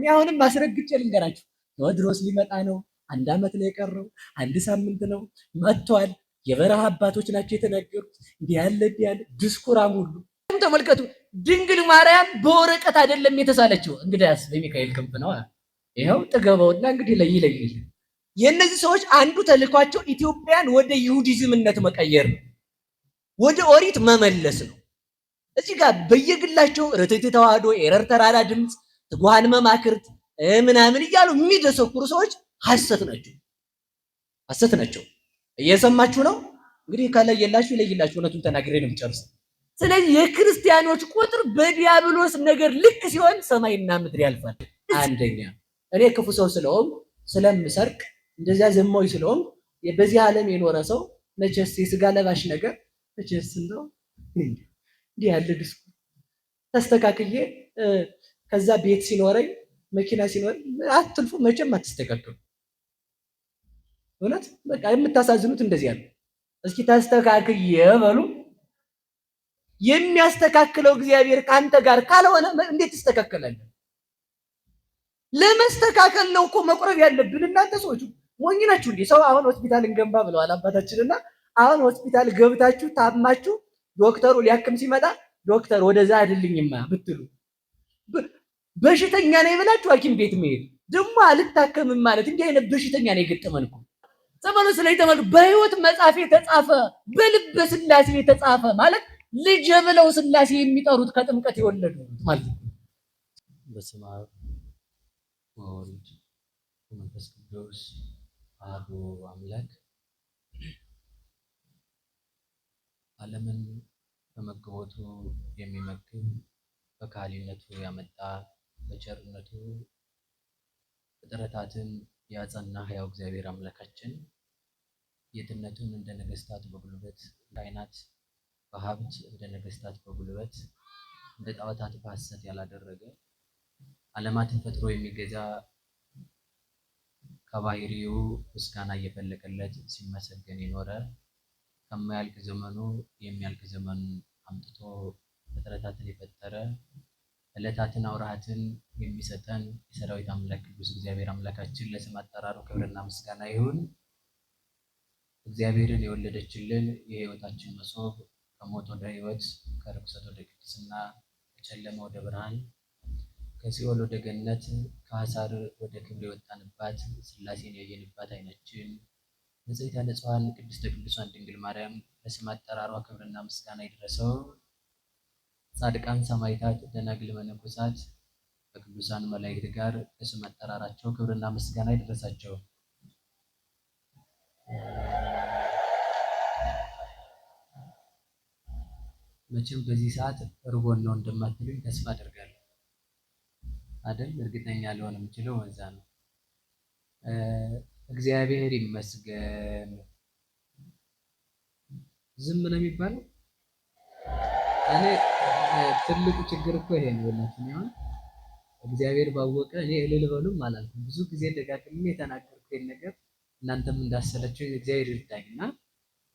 እኔ አሁንም አስረግጬ ልንገራችሁ፣ ቴዎድሮስ ሊመጣ ነው። 1 ዓመት ነው የቀረው፣ 1 ሳምንት ነው፣ መጥቷል። የበረሃ አባቶች ናቸው የተናገሩት። እንዲህ ያለ እንዲህ ያለ ድስኩራም ሁሉ ተመልከቱ። ድንግል ማርያም በወረቀት አይደለም የተሳለችው፣ እንግዲያስ በሚካኤል ክንፍ ነው። ይኸው ጥገበውና እንግዲህ ለይ ለይ። የእነዚህ ሰዎች አንዱ ተልኳቸው ኢትዮጵያን ወደ ይሁዲዝምነት መቀየር ነው፣ ወደ ኦሪት መመለስ ነው። እዚህ ጋር በየግላቸው ርትዕት ተዋህዶ፣ ኤረር ተራራ ድምፅ፣ ትጉሃን መማክርት ምናምን እያሉ የሚደሰኩሩ ሰዎች ሐሰት ናቸው፣ ሐሰት ናቸው። እየሰማችሁ ነው እንግዲህ። ከለየላችሁ ይለይላችሁ። እውነቱን ተናግሬ ነው የምጨርሰው። ስለዚህ የክርስቲያኖች ቁጥር በዲያብሎስ ነገር ልክ ሲሆን ሰማይና ምድር ያልፋል። አንደኛ እኔ ክፉ ሰው ስለሆንኩ ስለምሰርቅ፣ እንደዚያ ዘማዊ ስለሆንኩ በዚህ ዓለም የኖረ ሰው መቼስ የስጋ ለባሽ ነገር መቼስ እንደው እንዲህ ያለ ድስኩ ተስተካክዬ ከዛ ቤት ሲኖረኝ መኪና ሲኖረኝ አትልፉ፣ መቼም አትስተካከሉ። እውነት በቃ የምታሳዝኑት እንደዚህ ያለ እስኪ ተስተካክዬ በሉ። የሚያስተካክለው እግዚአብሔር ካንተ ጋር ካልሆነ እንዴት ትስተካከላለህ? ለመስተካከል ነው እኮ መቁረብ ያለብን። እናንተ ሰዎች ሞኝ ናችሁ እንዴ? ሰው አሁን ሆስፒታል እንገንባ ብለዋል አባታችንና አሁን ሆስፒታል ገብታችሁ ታማችሁ ዶክተሩ ሊያክም ሲመጣ ዶክተር ወደዛ አይደልኝማ ብትሉ በሽተኛ ነኝ ብላችሁ ሐኪም ቤት መሄድ ደግሞ አልታከምም ማለት እንዲህ አይነት በሽተኛ ነው የገጠመን እኮ። ዘመኑ ስለተመልኩ በሕይወት መጽሐፍ የተጻፈ በልበ ሥላሴ የተጻፈ ማለት ልጅ ብለው ሥላሴ የሚጠሩት ከጥምቀት የወለዱት ማለት ነው። በስመ አብ ወወልድ ወመንፈስ ቅዱስ አሐዱ አምላክ። ዓለምን በመግቦቱ የሚመግብ በካህሊነቱ ያመጣ በቸርነቱ ፍጥረታትን ያጸና ሕያው እግዚአብሔር አምላካችን ጌትነቱን እንደ ነገስታት በጉልበት ካህናት በሀብት እንደ ነገስታት በጉልበት እንደ ጣዖታት በሐሰት ያላደረገ ዓለማትን ፈጥሮ የሚገዛ ከባህሪው ምስጋና እየፈለቀለት ሲመሰገን የኖረ ከማያልቅ ዘመኑ የሚያልቅ ዘመን አምጥቶ ፍጥረታትን የፈጠረ ዕለታትን አውራሃትን የሚሰጠን የሰራዊት አምላክ ቅዱስ እግዚአብሔር አምላካችን ለስም አጠራሩ ክብርና ምስጋና ይሁን። እግዚአብሔርን የወለደችልን የሕይወታችን መሶብ ከሞት ወደ ሕይወት፣ ከርኩሰት ወደ ቅድስና፣ ከጨለማ ወደ ብርሃን፣ ከሲኦል ወደ ገነት፣ ከሐሳር ወደ ክብር የወጣንባት ሥላሴን ያየንባት ዓይናችን ንጽሕተ ንጹሐን ቅድስተ ቅዱሳን ድንግል ማርያም ለስም አጠራሯ ክብርና ምስጋና ይድረሰው። ጻድቃን ሰማዕታት፣ ደናግል መነኮሳት ከቅዱሳን መላእክት ጋር ለስም አጠራራቸው ክብርና ምስጋና ይድረሳቸው። መቼም በዚህ ሰዓት እርቦን ነው እንደማትሉኝ ተስፋ አደርጋለሁ አይደል? እርግጠኛ ልሆን የምችለው በዛ ነው። እግዚአብሔር ይመስገን። ዝም ነው የሚባለው። እኔ ትልቁ ችግር እኮ ይሄ ነው። አሁን እግዚአብሔር ባወቀ እኔ እልል በሉም አላልኩም። ብዙ ጊዜ ደጋግሜ የተናገርኩት ይሄን ነገር እናንተም እንዳሰለችው እግዚአብሔር ይርዳኝ እና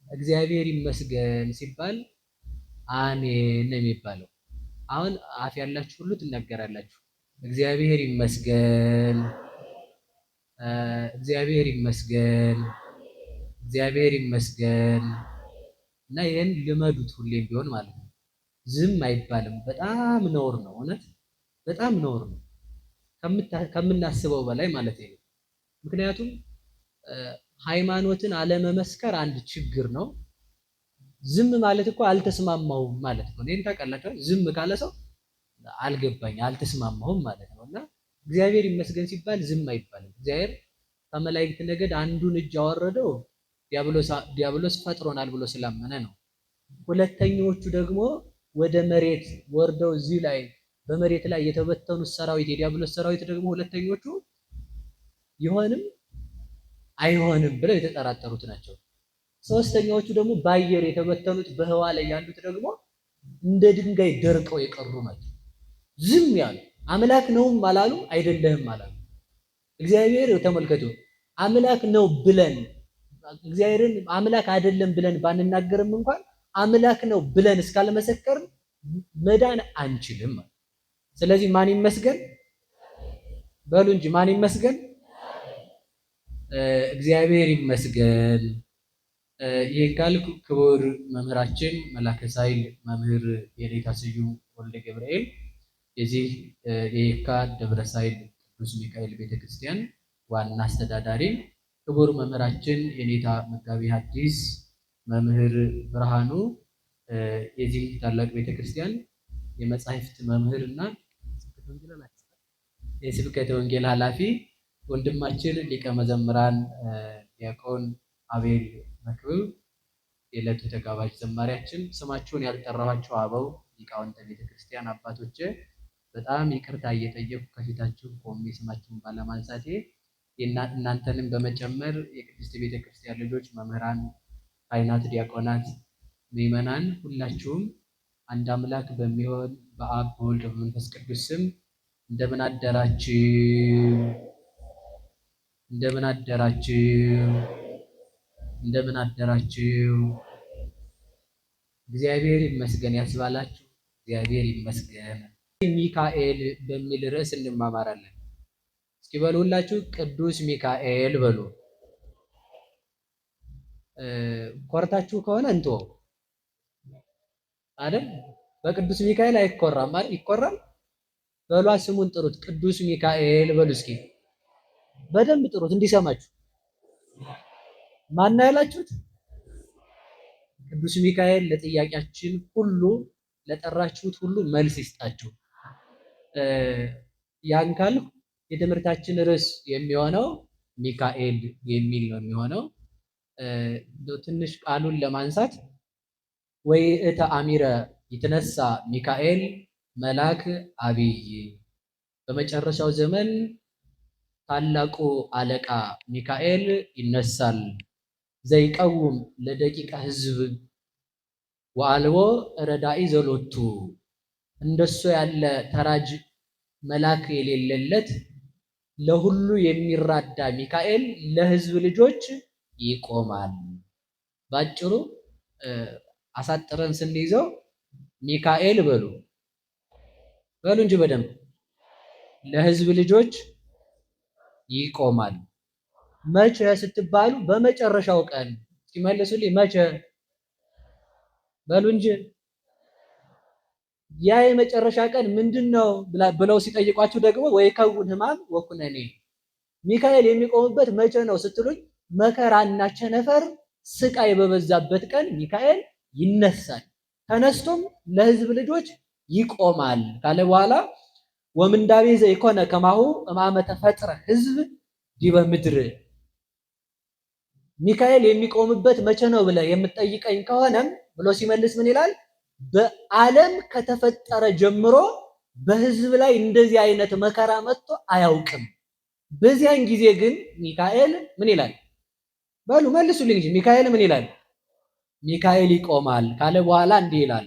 እግዚአብሔር ይመስገን ሲባል አሜን ነው የሚባለው። አሁን አፍ ያላችሁ ሁሉ ትናገራላችሁ። እግዚአብሔር ይመስገን፣ እግዚአብሔር ይመስገን፣ እግዚአብሔር ይመስገን እና ይሄን ልመዱት ሁሌም ቢሆን ማለት ነው። ዝም አይባልም። በጣም ነውር ነው። እውነት በጣም ነውር ነው፣ ከምናስበው በላይ ማለት ነው። ምክንያቱም ሃይማኖትን አለመመስከር አንድ ችግር ነው። ዝም ማለት እኮ አልተስማማሁም ማለት ነው። እኔን ታውቃላችሁ፣ ዝም ካለ ሰው አልገባኝ አልተስማማሁም ማለት ነው። እና እግዚአብሔር ይመስገን ሲባል ዝም አይባልም። እግዚአብሔር ከመላእክት ነገድ አንዱን እጅ ያወረደው ዲያብሎስ ፈጥሮናል ብሎ ስላመነ ነው። ሁለተኞቹ ደግሞ ወደ መሬት ወርደው እዚህ ላይ በመሬት ላይ የተበተኑት ሰራዊት የዲያብሎስ ሰራዊት ደግሞ ሁለተኞቹ ይሆንም አይሆንም ብለው የተጠራጠሩት ናቸው። ሶስተኛዎቹ ደግሞ በአየር የተበተኑት በህዋ ላይ ያሉት ደግሞ እንደ ድንጋይ ደርቀው የቀሩ ናቸው። ዝም ያሉ አምላክ ነውም አላሉ አይደለህም አላሉ። እግዚአብሔር ተመልከቱ፣ አምላክ ነው ብለን እግዚአብሔርን አምላክ አይደለም ብለን ባንናገርም እንኳን አምላክ ነው ብለን እስካልመሰከርን መዳን አንችልም። ስለዚህ ማን ይመስገን? በሉ እንጂ ማን ይመስገን? እግዚአብሔር ይመስገን። ይህን ካልኩ ክቡር መምህራችን መላከ ሳይል መምህር የኔታ ስዩም ወልደ ገብርኤል የዚህ የየካ ደብረ ሳይል ቅዱስ ሚካኤል ቤተክርስቲያን ዋና አስተዳዳሪ፣ ክቡር መምህራችን የኔታ መጋቢ ሐዲስ መምህር ብርሃኑ የዚህ ታላቅ ቤተክርስቲያን የመጻሕፍት መምህር እና የስብከተ ወንጌል ኃላፊ፣ ወንድማችን ሊቀ መዘምራን ዲያቆን አቤል መክብብ የዕለቱ ተጋባዥ ዘማሪያችን፣ ስማችሁን ያልጠራኋቸው አበው ሊቃውንተ ቤተክርስቲያን አባቶቼ በጣም ይቅርታ እየጠየኩ ከፊታችሁ ቆሜ ስማችሁን ባለማንሳቴ እናንተንም በመጨመር የቅድስት ቤተክርስቲያን ልጆች፣ መምህራን፣ ካህናት፣ ዲያቆናት፣ ምዕመናን ሁላችሁም አንድ አምላክ በሚሆን በአብ በወልድ በመንፈስ ቅዱስ ስም እንደምን አደራችሁ? እንደምን አደራችሁ? እንደምን አደራችሁ? እግዚአብሔር ይመስገን ያስባላችሁ። እግዚአብሔር ይመስገን። ሚካኤል በሚል ርዕስ እንማማራለን። እስኪ በሉ ሁላችሁ ቅዱስ ሚካኤል በሉ። ኮርታችሁ ከሆነ እንተወው አይደል? በቅዱስ ሚካኤል አይኮራም አይደል? ይኮራል። በሏ ስሙን ጥሩት። ቅዱስ ሚካኤል በሉ እስኪ በደንብ ጥሩት እንዲሰማችሁ። ማን ያላችሁት? ቅዱስ ሚካኤል ለጥያቄያችን ሁሉ ለጠራችሁት ሁሉ መልስ ይስጣችሁ። ያን ካልኩ የትምህርታችን ርዕስ የሚሆነው ሚካኤል የሚል ነው የሚሆነው። ትንሽ ቃሉን ለማንሳት ወይ እተ አሚረ ይትነሳ ሚካኤል መልአክ አብይ፣ በመጨረሻው ዘመን ታላቁ አለቃ ሚካኤል ይነሳል። ዘይቀውም ለደቂቀ ሕዝብ ወአልቦ ረዳኢ ዘሎቱ፣ እንደሱ ያለ ተራጅ መልአክ የሌለለት ለሁሉ የሚራዳ ሚካኤል ለሕዝብ ልጆች ይቆማል። ባጭሩ አሳጥረን ስንይዘው ሚካኤል በሉ በሉ እንጂ በደንብ ለሕዝብ ልጆች ይቆማል። መቼ ስትባሉ በመጨረሻው ቀን ሲመልሱልኝ መቼ በሉ እንጂ ያ የመጨረሻ ቀን ምንድን ነው ብለው ሲጠይቋችሁ ደግሞ ወይከውን ሕማም ወኩነኔ፣ ሚካኤል የሚቆምበት መቼ ነው ስትሉኝ መከራና ቸነፈር ስቃይ በበዛበት ቀን ሚካኤል ይነሳል፣ ተነስቶም ለሕዝብ ልጆች ይቆማል ካለ በኋላ ወምንዳቤ ዘይኮነ ከማሁ እማመ ተፈጥረ ሕዝብ ዲበ ምድር፣ ሚካኤል የሚቆምበት መቼ ነው ብለህ የምትጠይቀኝ ከሆነም ብሎ ሲመልስ ምን ይላል? በዓለም ከተፈጠረ ጀምሮ በሕዝብ ላይ እንደዚህ አይነት መከራ መጥቶ አያውቅም። በዚያን ጊዜ ግን ሚካኤል ምን ይላል? በሉ መልሱልኝ እንጂ ሚካኤል ምን ይላል? ሚካኤል ይቆማል ካለ በኋላ እንዲህ ይላል፣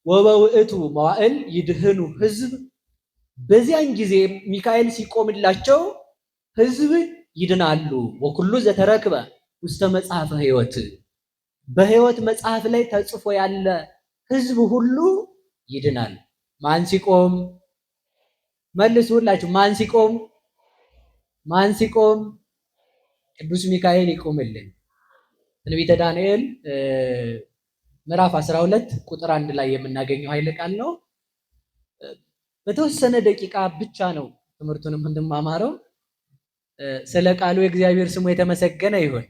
ወበውእቱ መዋዕል ይድህኑ ሕዝብ፣ በዚያን ጊዜ ሚካኤል ሲቆምላቸው ሕዝብ ይድናሉ። ወኩሉ ዘተረክበ ውስተ መጽሐፈ ሕይወት፣ በሕይወት መጽሐፍ ላይ ተጽፎ ያለ ሕዝብ ሁሉ ይድናል። ማን ሲቆም? መልሱ ሁላችሁ። ማን ሲቆም? ማን ሲቆም? ቅዱስ ሚካኤል ይቆምልን። ትንቢተ ዳንኤል ምዕራፍ 12 ቁጥር 1 ላይ የምናገኘው ኃይለ ቃል ነው። በተወሰነ ደቂቃ ብቻ ነው ትምህርቱንም እንማማረው። ስለ ቃሉ የእግዚአብሔር ስሙ የተመሰገነ ይሁን።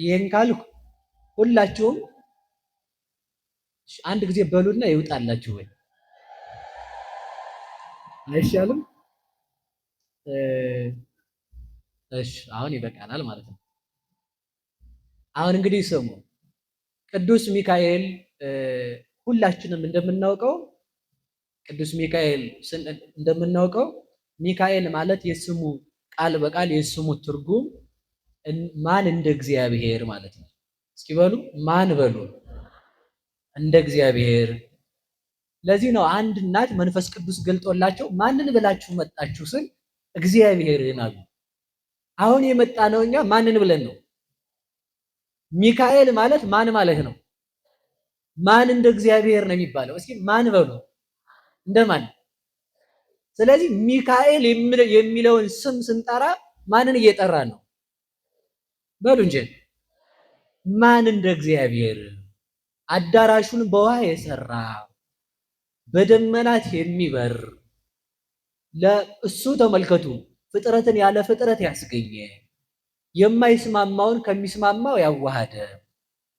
ይህን ካልኩ ሁላችሁም አንድ ጊዜ በሉና ይውጣላችሁ ወይ አይሻልም? እሺ አሁን ይበቃናል ማለት ነው። አሁን እንግዲህ ስሙ፣ ቅዱስ ሚካኤል ሁላችንም እንደምናውቀው ቅዱስ ሚካኤል እንደምናውቀው ሚካኤል ማለት የስሙ ቃል በቃል የስሙ ትርጉም ማን እንደ እግዚአብሔር ማለት ነው። እስኪ በሉ ማን በሉ እንደ እግዚአብሔር። ለዚህ ነው አንድ እናት መንፈስ ቅዱስ ገልጦላቸው ማንን ብላችሁ መጣችሁ ስል እግዚአብሔርን አሉ። አሁን የመጣ ነው እኛ ማንን ብለን ነው? ሚካኤል ማለት ማን ማለት ነው? ማን እንደ እግዚአብሔር ነው የሚባለው። እስኪ ማን በሉ እንደማን? ስለዚህ ሚካኤል የሚለውን ስም ስንጠራ ማንን እየጠራ ነው? በሉ እንጂ ማን እንደ እግዚአብሔር አዳራሹን በውሃ የሰራ በደመናት የሚበር ለእሱ ተመልከቱ፣ ፍጥረትን ያለ ፍጥረት ያስገኘ የማይስማማውን ከሚስማማው ያዋሃደ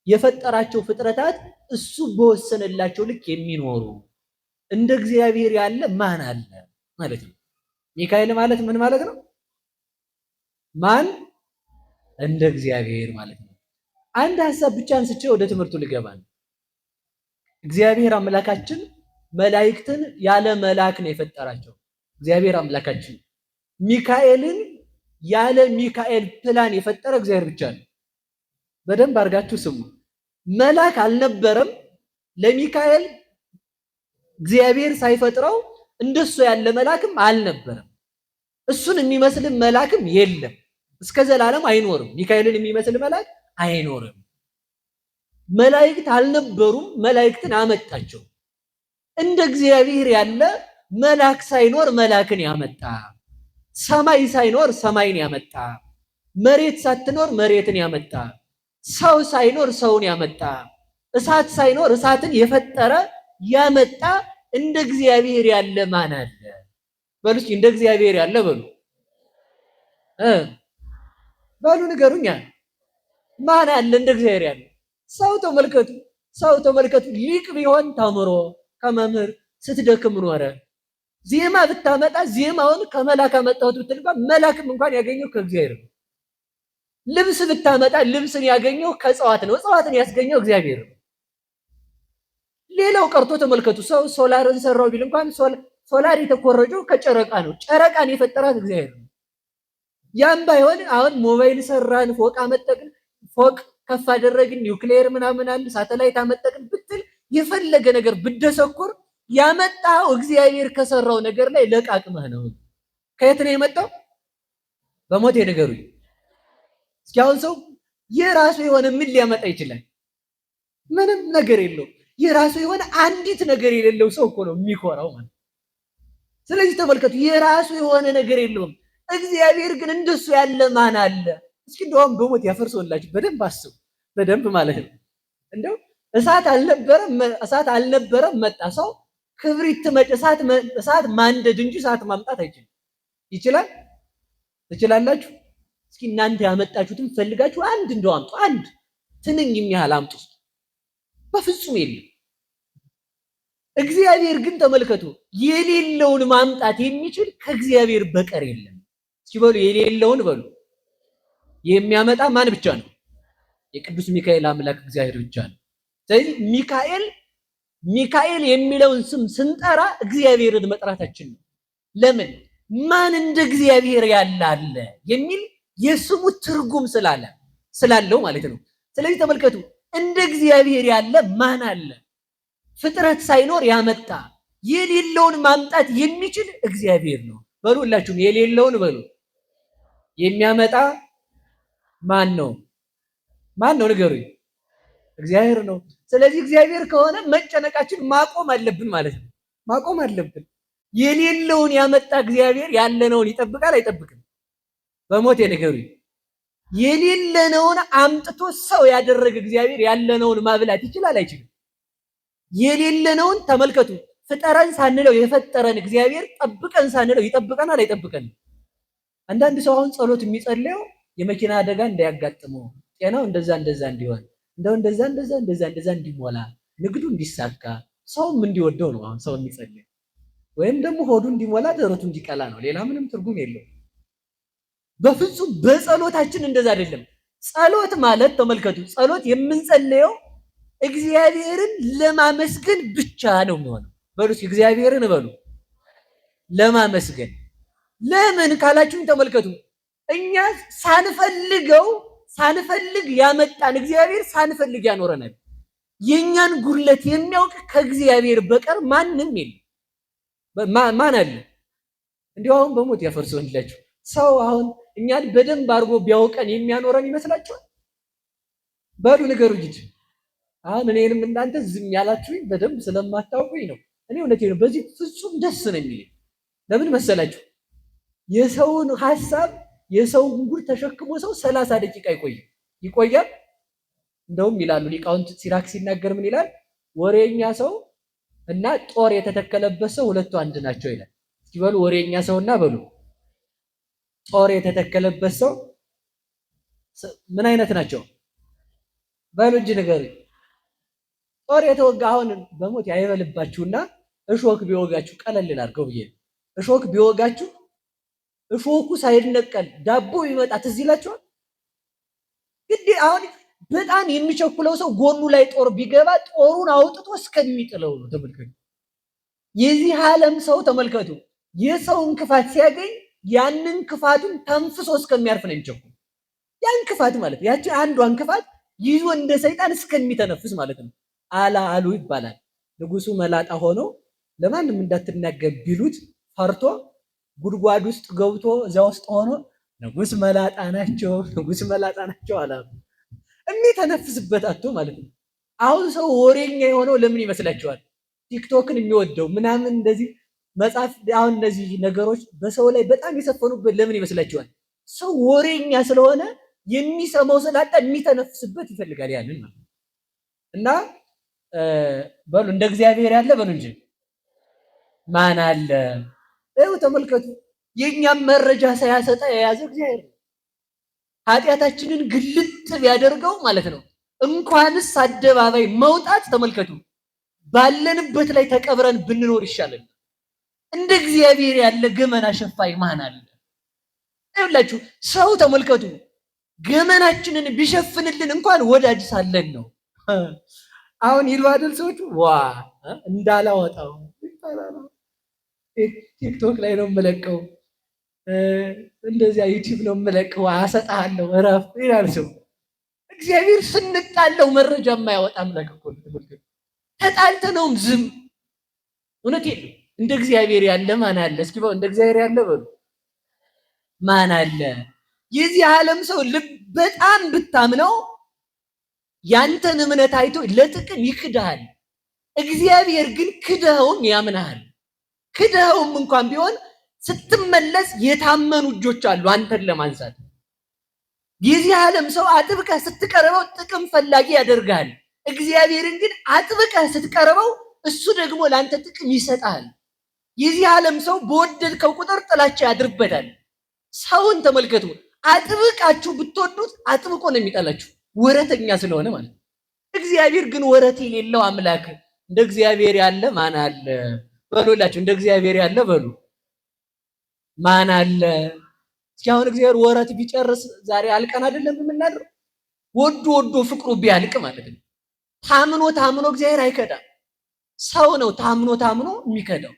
የፈጠራቸው ፍጥረታት እሱ በወሰነላቸው ልክ የሚኖሩ እንደ እግዚአብሔር ያለ ማን አለ ማለት ነው። ሚካኤል ማለት ምን ማለት ነው? ማን እንደ እግዚአብሔር ማለት ነው። አንድ ሐሳብ ብቻ አንስቼ ወደ ትምህርቱ ልገባ ነው። እግዚአብሔር አምላካችን መላእክትን ያለ መልአክ ነው የፈጠራቸው። እግዚአብሔር አምላካችን ሚካኤልን ያለ ሚካኤል ፕላን የፈጠረ እግዚአብሔር ብቻ ነው። በደንብ አድርጋችሁ ስሙ። መልአክ አልነበረም ለሚካኤል እግዚአብሔር ሳይፈጥረው እንደሱ ያለ መልአክም አልነበረም። እሱን የሚመስል መልአክም የለም። እስከ ዘላለም አይኖርም። ሚካኤልን የሚመስል መልአክ አይኖርም። መላእክት አልነበሩም፣ መላእክትን አመጣቸው። እንደ እግዚአብሔር ያለ መልአክ ሳይኖር መልአክን ያመጣ፣ ሰማይ ሳይኖር ሰማይን ያመጣ፣ መሬት ሳትኖር መሬትን ያመጣ፣ ሰው ሳይኖር ሰውን ያመጣ፣ እሳት ሳይኖር እሳትን የፈጠረ ያመጣ እንደ እግዚአብሔር ያለ ማን አለ? በሉ እስኪ እንደ እግዚአብሔር ያለ በሉ በሉ ንገሩኛ። ማን አለ እንደ እግዚአብሔር ያለ? ሰው ተመልከቱ፣ ሰው ተመልከቱ። ሊቅ ቢሆን ተምሮ ከመምህር ስትደክም ኖረ። ዜማ ብታመጣ ዜማውን ከመላክ አመጣሁት ብትል እንኳን መላክም እንኳን ያገኘው ከእግዚአብሔር ነው። ልብስ ብታመጣ ልብስን ያገኘው ከእጽዋት ነው። እጽዋትን ያስገኘው እግዚአብሔር ነው። ሌላው ቀርቶ ተመልከቱ፣ ሰው ሶላርን ሰራው ቢል እንኳን ሶላር የተኮረጀው ከጨረቃ ነው። ጨረቃን የፈጠራት እግዚአብሔር ነው። ያም ባይሆን አሁን ሞባይል ሰራን፣ ፎቅ አመጠቅን፣ ፎቅ ከፍ አደረግን፣ ኒውክሌር ምናምን አለ፣ ሳተላይት አመጠቅን ብትል የፈለገ ነገር ብደሰኩር ያመጣው እግዚአብሔር ከሰራው ነገር ላይ ለቃቅመህ ነው። ከየት ነው የመጣው? በሞት የነገሩኝ። እስኪ አሁን ሰው የራሱ የሆነ ምን ሊያመጣ ይችላል? ምንም ነገር የለውም። የራሱ የሆነ አንዲት ነገር የሌለው ሰው እኮ ነው የሚኮራው ማለት። ስለዚህ ተመልከቱ፣ የራሱ የሆነ ነገር የለውም። እግዚአብሔር ግን እንደሱ ያለ ማን አለ? እስኪ እንደውም በሞት ያፈርሶላችሁ በደንብ አስቡ፣ በደንብ ማለት ነው። እንደው እሳት አልነበረም፣ እሳት አልነበረም መጣ። ሰው ክብሪት እሳት ማንደድ እንጂ እሳት ማምጣት አይችልም። ይችላል? ትችላላችሁ? እስኪ እናንተ ያመጣችሁትን ፈልጋችሁ አንድ እንደው አምጡ፣ አንድ ትንኝ የሚያህል አምጡ። በፍጹም የለም። እግዚአብሔር ግን ተመልከቱ፣ የሌለውን ማምጣት የሚችል ከእግዚአብሔር በቀር የለም። እስኪ በሉ የሌለውን በሉ። የሚያመጣ ማን ብቻ ነው? የቅዱስ ሚካኤል አምላክ እግዚአብሔር ብቻ ነው። ስለዚህ ሚካኤል የሚለውን ስም ስንጠራ እግዚአብሔርን መጥራታችን ነው። ለምን? ማን እንደ እግዚአብሔር ያለ አለ የሚል የስሙ ትርጉም ስላለው ማለት ነው። ስለዚህ ተመልከቱ፣ እንደ እግዚአብሔር ያለ ማን አለ? ፍጥረት ሳይኖር ያመጣ የሌለውን ማምጣት የሚችል እግዚአብሔር ነው። በሉ ሁላችሁም የሌለውን በሉ። የሚያመጣ ማን ነው? ማን ነው ንገሩኝ። እግዚአብሔር ነው። ስለዚህ እግዚአብሔር ከሆነ መጨነቃችን ማቆም አለብን ማለት ነው። ማቆም አለብን። የሌለውን ያመጣ እግዚአብሔር ያለነውን ይጠብቃል አይጠብቅም? በሞት የነገሩኝ። የሌለነውን አምጥቶ ሰው ያደረገ እግዚአብሔር ያለነውን ማብላት ይችላል አይችልም? የሌለነውን ተመልከቱ፣ ፍጠረን ሳንለው የፈጠረን እግዚአብሔር ጠብቀን ሳንለው ይጠብቀናል አይጠብቀንም? አንዳንድ ሰው አሁን ጸሎት የሚጸልየው የመኪና አደጋ እንዳያጋጥመው፣ ጤናው እንደዛ እንደዛ እንዲሆን፣ እንደው እንደዛ እንደዛ እንደዛ እንደዛ እንዲሞላ፣ ንግዱ እንዲሳካ፣ ሰውም እንዲወደው ነው አሁን ሰው የሚጸልየው። ወይም ደግሞ ሆዱ እንዲሞላ ደረቱ እንዲቀላ ነው። ሌላ ምንም ትርጉም የለውም። በፍጹም በጸሎታችን እንደዛ አይደለም። ጸሎት ማለት ተመልከቱ፣ ጸሎት የምንጸልየው እግዚአብሔርን ለማመስገን ብቻ ነው የሚሆነው። በሉ እስኪ እግዚአብሔርን በሉ ለማመስገን። ለምን ካላችሁኝ ተመልከቱ፣ እኛ ሳንፈልገው ሳንፈልግ ያመጣን እግዚአብሔር ሳንፈልግ ያኖረናል። የኛን ጉድለት የሚያውቅ ከእግዚአብሔር በቀር ማንም የለም። ማን አለ? እንዲሁ አሁን በሞት ያፈርሰውላችሁ ሰው አሁን እኛን በደንብ አድርጎ ቢያውቀን የሚያኖረን ይመስላችኋል? በሉ ንገሩኝ እንጂ። አሁን እኔንም እናንተ ዝም ያላችሁኝ በደንብ ስለማታውቁኝ ነው። እኔ እውነቴን ነው፣ በዚህ ፍጹም ደስ ነው የሚለኝ። ለምን መሰላችሁ? የሰውን ሐሳብ የሰውን ጉድ ተሸክሞ ሰው 30 ደቂቃ ይቆይ ይቆያል። እንደውም ይላሉ ሊቃውንት፣ ሲራክ ሲናገር ምን ይላል? ወሬኛ ሰው እና ጦር የተተከለበት ሰው ሁለቱ አንድ ናቸው ይላል። እስኪ በሉ ወሬኛ ሰውና በሉ ጦር የተተከለበት ሰው ምን አይነት ናቸው? በሉ እንጂ ንገሩኝ። ጦር የተወጋ አሁን በሞት አይበልባችሁና እሾክ ቢወጋችሁ፣ ቀለል ላድርገው ብዬ ነው። እሾክ ቢወጋችሁ እሾኩ ሳይነቀል ዳቦ ቢመጣ ትዝ ይላችኋል? ግዴ አሁን በጣም የሚቸኩለው ሰው ጎኑ ላይ ጦር ቢገባ ጦሩን አውጥቶ እስከሚጥለው ነው። ተመልከቱ። የዚህ ዓለም ሰው ተመልከቱ፣ የሰውን ክፋት ሲያገኝ ያንን ክፋቱን ተንፍሶ እስከሚያርፍ ነው የሚቸኩል። ያን ክፋት ማለት ያቺ አንዷን ክፋት ይዞ እንደ ሰይጣን እስከሚተነፍስ ማለት ነው። አላ አሉ ይባላል። ንጉሱ መላጣ ሆኖ ለማንም እንዳትናገር ቢሉት ፈርቶ ጉድጓድ ውስጥ ገብቶ እዚያ ውስጥ ሆኖ ንጉስ መላጣ ናቸው፣ ንጉስ መላጣ ናቸው አላ የሚተነፍስበት አጥቶ ማለት ነው። አሁን ሰው ወሬኛ የሆነው ለምን ይመስላችኋል? ቲክቶክን የሚወደው ምናምን እንደዚህ መጽሐፍ፣ አሁን እነዚህ ነገሮች በሰው ላይ በጣም የሰፈኑበት ለምን ይመስላችኋል? ሰው ወሬኛ ስለሆነ የሚሰማው ስላጣ የሚተነፍስበት ይፈልጋል ያንን ማለት ነው። እና በሉ እንደ እግዚአብሔር ያለ በሉ እንጂ ማን አለ? ይኸው ተመልከቱ። የእኛም መረጃ ሳያሰጣ የያዘ እግዚአብሔር ነው። ኃጢአታችንን ግልጥ ቢያደርገው ማለት ነው እንኳንስ አደባባይ መውጣት ተመልከቱ፣ ባለንበት ላይ ተቀብረን ብንኖር ይሻላል። እንደ እግዚአብሔር ያለ ገመና ሸፋኝ ማን አለ? ይኸውላችሁ ሰው ተመልከቱ፣ ገመናችንን ቢሸፍንልን እንኳን ወዳጅ ሳለን ነው። አሁን ይሉ አይደል ሰዎቹ፣ ዋ እንዳላወጣው ቲክቶክ ላይ ነው የምለቀው፣ እንደዚያ ዩቲዩብ ነው የምለቀው፣ አሰጣለሁ፣ እረፍ ይላል ሰው። እግዚአብሔር ስንጣለው መረጃ የማያወጣ አምላክ እኮ ነው። ተመልከቱ፣ ተጣልተነውም ዝም። እውነት የለም። እንደ እግዚአብሔር ያለ ማን አለ? እስኪ በሉ እንደ እግዚአብሔር ያለ በሉ ማን አለ? የዚህ ዓለም ሰው ልብ በጣም ብታምነው ያንተን እምነት አይቶ ለጥቅም ይክድሃል። እግዚአብሔር ግን ክደኸውም ያምንሃል። ክደኸውም እንኳን ቢሆን ስትመለስ የታመኑ እጆች አሉ አንተን ለማንሳት። የዚህ ዓለም ሰው አጥብቀህ ስትቀርበው ጥቅም ፈላጊ ያደርግሃል። እግዚአብሔርን ግን አጥብቀህ ስትቀርበው እሱ ደግሞ ለአንተ ጥቅም ይሰጣል። የዚህ ዓለም ሰው በወደድከው ቁጥር ጥላቻ ያድርበታል። ሰውን ተመልከቱ፣ አጥብቃችሁ ብትወዱት አጥብቆ ነው የሚጠላችሁ፣ ወረተኛ ስለሆነ ማለት ነው። እግዚአብሔር ግን ወረት የሌለው አምላክ። እንደ እግዚአብሔር ያለ ማን አለ? በሉላችሁ፣ እንደ እግዚአብሔር ያለ በሉ ማን አለ? እስኪ አሁን እግዚአብሔር ወረት ቢጨርስ ዛሬ አልቀን አይደለም የምናድረው? ወዶ ወዶ ፍቅሩ ቢያልቅ ማለት ነው። ታምኖ ታምኖ እግዚአብሔር አይከዳም። ሰው ነው ታምኖ ታምኖ የሚከዳው።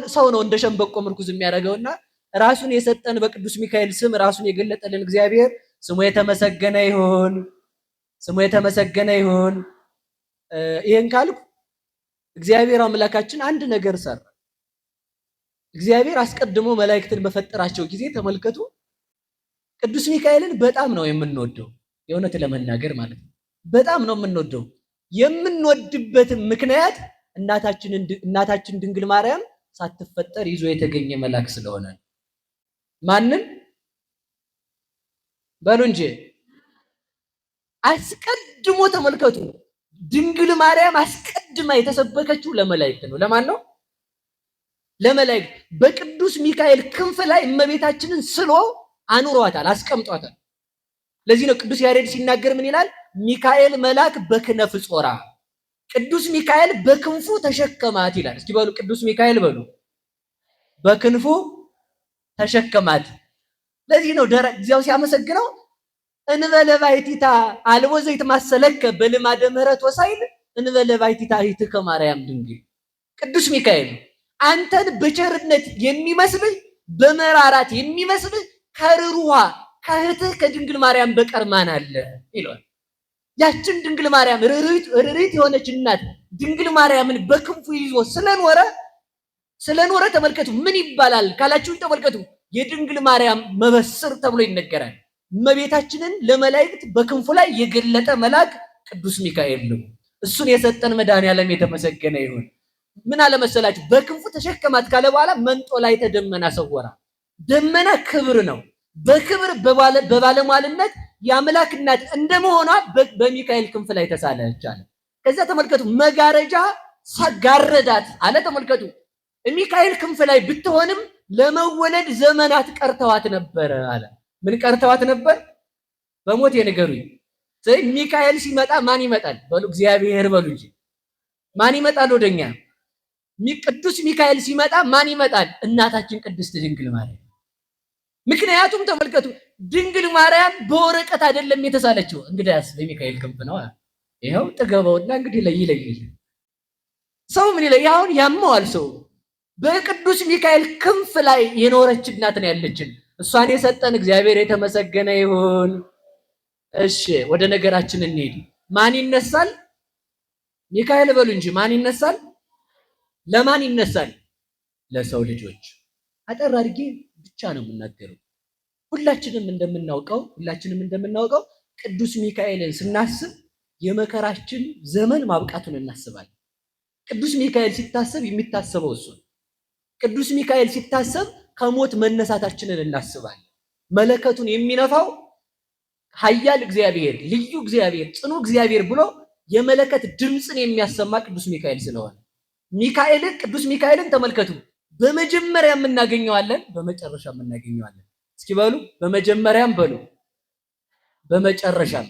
ሰው ነው እንደ ሸምበቆ ምርኩዝ የሚያደርገውና ራሱን የሰጠን በቅዱስ ሚካኤል ስም ራሱን የገለጠልን እግዚአብሔር ስሙ የተመሰገነ ይሁን። ስሙ የተመሰገነ ይሁን። ይሄን ካልኩ እግዚአብሔር አምላካችን አንድ ነገር ሰራ። እግዚአብሔር አስቀድሞ መላእክትን በፈጠራቸው ጊዜ ተመልከቱ፣ ቅዱስ ሚካኤልን በጣም ነው የምንወደው፣ የእውነት ለመናገር ማለት ነው። በጣም ነው የምንወደው። የምንወድበትም ምክንያት እናታችን ድንግል ማርያም ሳትፈጠር ይዞ የተገኘ መልአክ ስለሆነ። ማንን በሉ እንጂ አስቀድሞ ተመልከቱ፣ ድንግል ማርያም አስቀድማ የተሰበከችው ለመላእክት ነው። ለማን ነው? ለመላእክት። በቅዱስ ሚካኤል ክንፍ ላይ እመቤታችንን ስሎ አኑሯታል፣ አስቀምጧታል። ለዚህ ነው ቅዱስ ያሬድ ሲናገር ምን ይላል? ሚካኤል መልአክ በክነፍ ጾራ፣ ቅዱስ ሚካኤል በክንፉ ተሸከማት ይላል። እስኪ በሉ ቅዱስ ሚካኤል በሉ፣ በክንፉ ተሸከማት። ለዚህ ነው እዚያው ሲያመሰግነው እንበለ ባሕቲታ አልቦ ዘይትማሰለከ በልማደ ምሕረት ወሳይል እንበለ ባሕቲታ እኅትከ ማርያም ድንግል። ቅዱስ ሚካኤል አንተን በቸርነት የሚመስልህ በመራራት የሚመስልህ ከርሩሃ ከእህትህ ከድንግል ማርያም በቀር ማን አለ ይለዋል። ያችን ድንግል ማርያም ርሪት የሆነች እናት ድንግል ማርያምን በክንፉ ይዞ ስለኖረ ተመልከቱ፣ ምን ይባላል ካላችሁ ተመልከቱ፣ የድንግል ማርያም መበስር ተብሎ ይነገራል። እመቤታችንን ለመላእክት በክንፉ ላይ የገለጠ መልአክ ቅዱስ ሚካኤል ነው። እሱን የሰጠን መድኃኔዓለም የተመሰገነ ይሁን። ምን አለመሰላችሁ? በክንፉ ተሸከማት ካለ በኋላ መንጦላዕተ ደመና ሰወራ። ደመና ክብር ነው። በክብር በባለሟልነት የአምላክ እናት እንደመሆኗ በሚካኤል ክንፍ ላይ ተሳለች አለ። ከዚያ ተመልከቱ፣ መጋረጃ ጋረዳት አለ። ተመልከቱ፣ ሚካኤል ክንፍ ላይ ብትሆንም ለመወለድ ዘመናት ቀርተዋት ነበረ አለ። ምን ቀርተዋት ነበር? በሞት የነገሩኝ። ስለዚህ ሚካኤል ሲመጣ ማን ይመጣል? በሉ እግዚአብሔር በሉ እንጂ ማን ይመጣል ወደኛ? ቅዱስ ሚካኤል ሲመጣ ማን ይመጣል? እናታችን ቅድስት ድንግል ማርያም። ምክንያቱም ተመልከቱ፣ ድንግል ማርያም በወረቀት አይደለም የተሳለችው። እንግዲያስ በሚካኤል ክንፍ ነው። ይኸው ጥገበውና እንግዲህ ለይ ለይ ሰው ምን ይለይ? አሁን ያመዋል ሰው። በቅዱስ ሚካኤል ክንፍ ላይ የኖረች እናት ነው ያለችን። እሷን የሰጠን እግዚአብሔር የተመሰገነ ይሁን። እሺ ወደ ነገራችን እንሂድ። ማን ይነሳል? ሚካኤል በሉ እንጂ ማን ይነሳል? ለማን ይነሳል? ለሰው ልጆች። አጠር አድርጌ ብቻ ነው የምናገረው። ሁላችንም እንደምናውቀው ቅዱስ ሚካኤልን ስናስብ የመከራችን ዘመን ማብቃቱን እናስባለን። ቅዱስ ሚካኤል ሲታሰብ የሚታሰበው እሱ ነው። ቅዱስ ሚካኤል ሲታሰብ ከሞት መነሳታችንን እናስባለን። መለከቱን የሚነፋው ኃያል እግዚአብሔር፣ ልዩ እግዚአብሔር፣ ጽኑ እግዚአብሔር ብሎ የመለከት ድምፅን የሚያሰማ ቅዱስ ሚካኤል ስለሆነ ሚካኤልን፣ ቅዱስ ሚካኤልን ተመልከቱ። በመጀመሪያም እናገኘዋለን፣ በመጨረሻም እናገኘዋለን። እስኪ በሉ፣ በመጀመሪያም በሉ፣ በመጨረሻም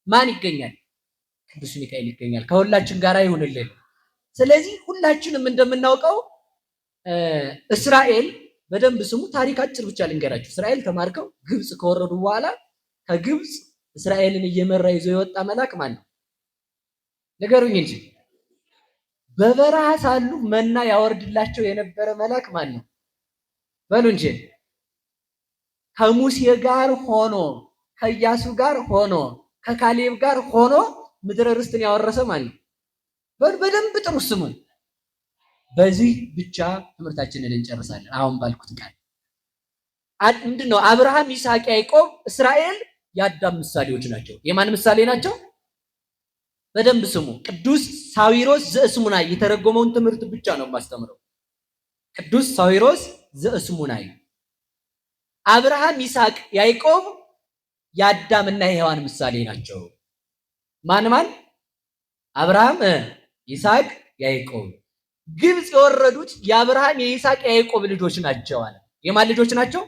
ማን ይገኛል? ቅዱስ ሚካኤል ይገኛል። ከሁላችን ጋር ይሁንልን። ስለዚህ ሁላችንም እንደምናውቀው እስራኤል፣ በደንብ ስሙ፣ ታሪክ አጭር ብቻ ልንገራችሁ። እስራኤል ተማርከው ግብፅ ከወረዱ በኋላ ከግብፅ እስራኤልን እየመራ ይዞ የወጣ መልአክ ማን ነው? ንገሩኝ እንጂ። በበረሃ ሳሉ መና ያወርድላቸው የነበረ መልአክ ማን ነው? በሉ እንጂ። ከሙሴ ጋር ሆኖ፣ ከኢያሱ ጋር ሆኖ፣ ከካሌብ ጋር ሆኖ ምድረ ርስትን ያወረሰ ማን ነው? በሉ በደንብ ጥሩ ስሙን። በዚህ ብቻ ትምህርታችንን እንጨርሳለን። አሁን ባልኩት ቃል ምንድን ነው? አብርሃም፣ ይስሐቅ፣ ያዕቆብ፣ እስራኤል የአዳም ምሳሌዎች ናቸው። የማን ምሳሌ ናቸው? በደንብ ስሙ። ቅዱስ ሳዊሮስ ዘእስሙናይ የተረጎመውን ትምህርት ብቻ ነው የማስተምረው። ቅዱስ ሳዊሮስ ዘእስሙናይ አብርሃም፣ ይስሐቅ፣ ያዕቆብ የአዳምና የሔዋን ምሳሌ ናቸው። ማን ማን? አብርሃም፣ ይስሐቅ፣ ያዕቆብ። ግብፅ የወረዱት የአብርሃም፣ የይስሐቅ፣ የያዕቆብ ልጆች ናቸው አለ። የማን ልጆች ናቸው?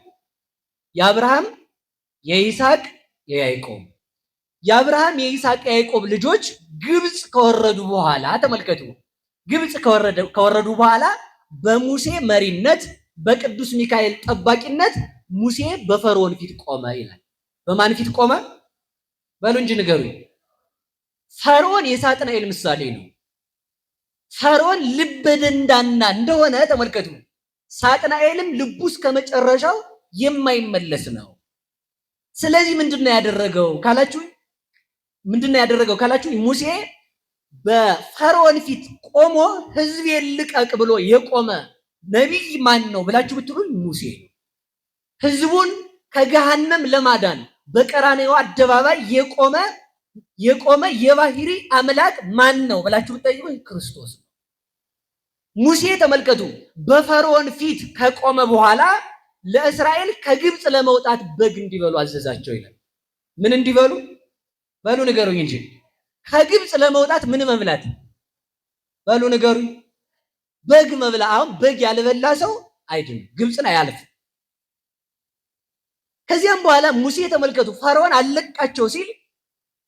የአብርሃም፣ የይስሐቅ፣ የያዕቆብ። የአብርሃም፣ የይስሐቅ፣ የያዕቆብ ልጆች ግብፅ ከወረዱ በኋላ፣ ተመልከቱ፣ ግብፅ ከወረዱ በኋላ በሙሴ መሪነት በቅዱስ ሚካኤል ጠባቂነት ሙሴ በፈርዖን ፊት ቆመ ይላል። በማን ፊት ቆመ? በሉ እንጂ ንገሩኝ። ፈርዖን የሳጥናኤል ምሳሌ ነው። ፈርዖን ልበ ደንዳና እንደሆነ ተመልከቱ። ሳጥናኤልም ልቡ እስከ መጨረሻው የማይመለስ ነው። ስለዚህ ምንድነው ያደረገው ካላችሁ ምንድነው ያደረገው ካላችሁ ሙሴ በፈርዖን ፊት ቆሞ ሕዝቤን ልቀቅ ብሎ የቆመ ነቢይ ማን ነው ብላችሁ ብትሉኝ ሙሴ ነው። ሕዝቡን ከገሃነም ለማዳን በቀራንዮ አደባባይ የቆመ የባህሪ አምላክ ማን ነው ብላችሁ ብትጠይቁኝ ክርስቶስ ነው። ሙሴ ተመልከቱ፣ በፈርዖን ፊት ከቆመ በኋላ ለእስራኤል ከግብፅ ለመውጣት በግ እንዲበሉ አዘዛቸው ይላል። ምን እንዲበሉ? በሉ ንገሩኝ እንጂ። ከግብፅ ለመውጣት ምን መብላት? በሉ ንገሩኝ። በግ መብላ። አሁን በግ ያልበላ ሰው አይድንም፣ ግብፅን አያልፍም። ከዚያም በኋላ ሙሴ ተመልከቱ፣ ፈርዖን አለቃቸው ሲል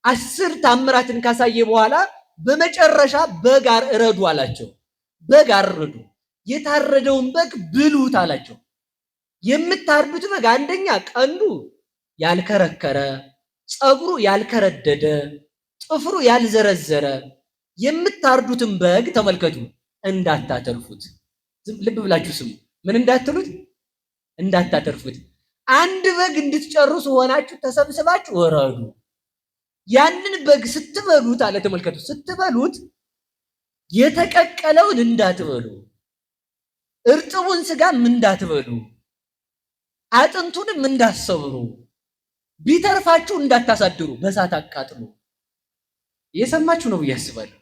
10 ታምራትን ካሳየ በኋላ በመጨረሻ በግ እረዱ አላቸው። በግ አረዱ። የታረደውን በግ ብሉት አላቸው። የምታርዱት በግ አንደኛ ቀንዱ ያልከረከረ፣ ፀጉሩ ያልከረደደ፣ ጥፍሩ ያልዘረዘረ፣ የምታርዱትን በግ ተመልከቱ እንዳታተርፉት። ልብ ብላችሁ ስሙ። ምን እንዳትሉት? እንዳታተርፉት። አንድ በግ እንድትጨርሱ ሆናችሁ ተሰብስባችሁ እረዱ። ያንን በግ ስትበሉት አለ፣ ተመልከቱ፣ ስትበሉት የተቀቀለውን እንዳትበሉ፣ እርጥቡን ስጋም እንዳትበሉ፣ አጥንቱንም እንዳትሰብሩ፣ ቢተርፋችሁ እንዳታሳድሩ፣ በእሳት አቃጥሉ። እየሰማችሁ ነው ብዬ አስባለሁ።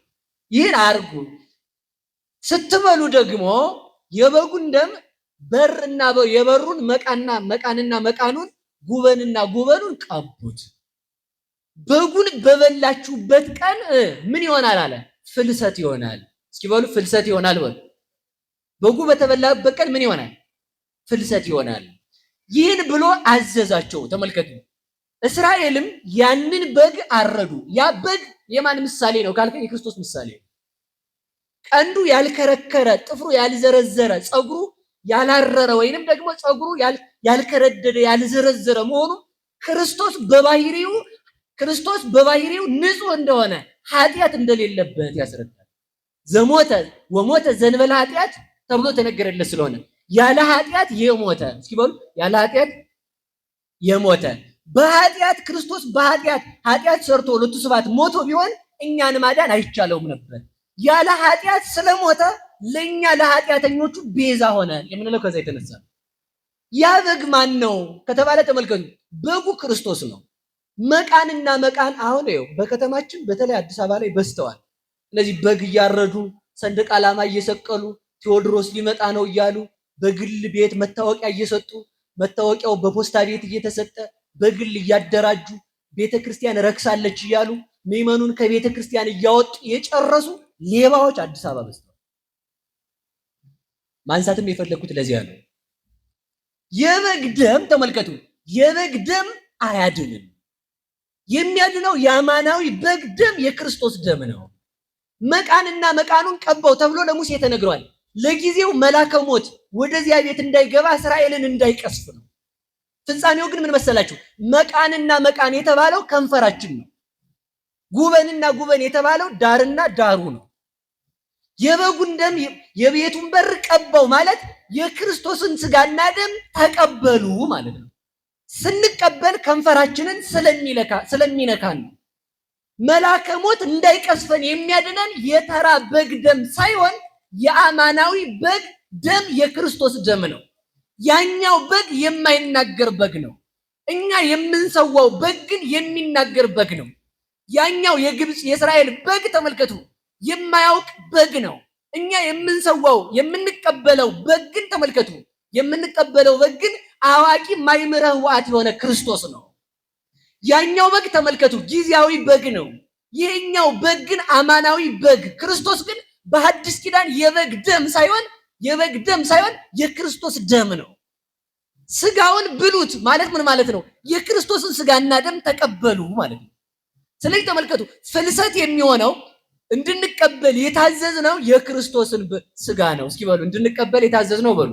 ይህን አርጉ። ስትበሉ ደግሞ የበጉን ደም በርና የበሩን መቃና መቃንና መቃኑን ጉበንና ጉበኑን ቀቡት። በጉን በበላችሁበት ቀን ምን ይሆናል አለ? ፍልሰት ይሆናል። እስኪ በሉ ፍልሰት ይሆናል በሉ። በጉ በተበላበት ቀን ምን ይሆናል? ፍልሰት ይሆናል። ይህን ብሎ አዘዛቸው። ተመልከቱ። እስራኤልም ያንን በግ አረዱ። ያ በግ የማን ምሳሌ ነው ካልከ የክርስቶስ ምሳሌ ነው። ቀንዱ ያልከረከረ፣ ጥፍሩ ያልዘረዘረ፣ ፀጉሩ ያላረረ ወይንም ደግሞ ፀጉሩ ያልከረደደ ያልዘረዘረ መሆኑ ክርስቶስ በባህሪው ክርስቶስ በባህሪው ንጹህ እንደሆነ ኃጢአት እንደሌለበት ያስረዳል። ዘሞተ ወሞተ ዘንበለ ኃጢአት ተብሎ ተነገረለት ስለሆነ ያለ ኃጢአት የሞተ እስኪ በሉ ያለ ኃጢአት የሞተ በኃጢአት ክርስቶስ በኃጢአት ኃጢአት ሰርቶ ሎቱ ስብሐት ሞቶ ቢሆን እኛን ማዳን አይቻለውም ነበር። ያለ ኃጢአት ስለሞተ ለኛ ለኃጢአተኞቹ ቤዛ ሆነ የምንለው ከዛ የተነሳ ያ በግ ማን ነው ከተባለ ተመልከቱ፣ በጉ ክርስቶስ ነው። መቃንና መቃን አሁን ይኸው በከተማችን በተለይ አዲስ አበባ ላይ በዝተዋል። እነዚህ በግ እያረዱ ሰንደቅ ዓላማ እየሰቀሉ ቴዎድሮስ ሊመጣ ነው እያሉ በግል ቤት መታወቂያ እየሰጡ መታወቂያው በፖስታ ቤት እየተሰጠ በግል እያደራጁ ቤተ ክርስቲያን ረክሳለች እያሉ ምዕመኑን ከቤተ ክርስቲያን እያወጡ የጨረሱ ሌባዎች አዲስ አበባ በዝተዋል። ማንሳትም የፈለግኩት ለዚያ ነው። የበግ ደም ተመልከቱ፣ የበግ ደም አያድንም። የሚያድነው የአማናዊ በግ ደም የክርስቶስ ደም ነው። መቃንና መቃኑን ቀባው ተብሎ ለሙሴ ተነግሯል። ለጊዜው መላከ ሞት ወደዚያ ቤት እንዳይገባ እስራኤልን እንዳይቀስፍ ነው። ፍጻሜው ግን ምን መሰላችሁ? መቃንና መቃን የተባለው ከንፈራችን ነው። ጉበንና ጉበን የተባለው ዳርና ዳሩ ነው። የበጉን ደም የቤቱን በር ቀባው ማለት የክርስቶስን ስጋና ደም ተቀበሉ ማለት ነው። ስንቀበል ከንፈራችንን ስለሚነካን ነው። መላከ ሞት እንዳይቀስፈን የሚያድነን የተራ በግ ደም ሳይሆን የአማናዊ በግ ደም የክርስቶስ ደም ነው። ያኛው በግ የማይናገር በግ ነው። እኛ የምንሰዋው በግ ግን የሚናገር በግ ነው። ያኛው የግብፅ የእስራኤል በግ ተመልከቱ፣ የማያውቅ በግ ነው። እኛ የምንሰዋው የምንቀበለው በግ ግን ተመልከቱ፣ የምንቀበለው በግ ግን አዋቂ ማይምረ ህወሓት የሆነ ክርስቶስ ነው። ያኛው በግ ተመልከቱ ጊዜያዊ በግ ነው። ይሄኛው በግ ግን አማናዊ በግ ክርስቶስ ግን በሐዲስ ኪዳን የበግ ደም ሳይሆን የበግ ደም ሳይሆን የክርስቶስ ደም ነው። ስጋውን ብሉት ማለት ምን ማለት ነው? የክርስቶስን ስጋና ደም ተቀበሉ ማለት ነው። ስለዚህ ተመልከቱ ፍልሰት የሚሆነው እንድንቀበል የታዘዝነው የክርስቶስን ስጋ ነው። እስኪ በሉ እንድንቀበል የታዘዝነው በሉ።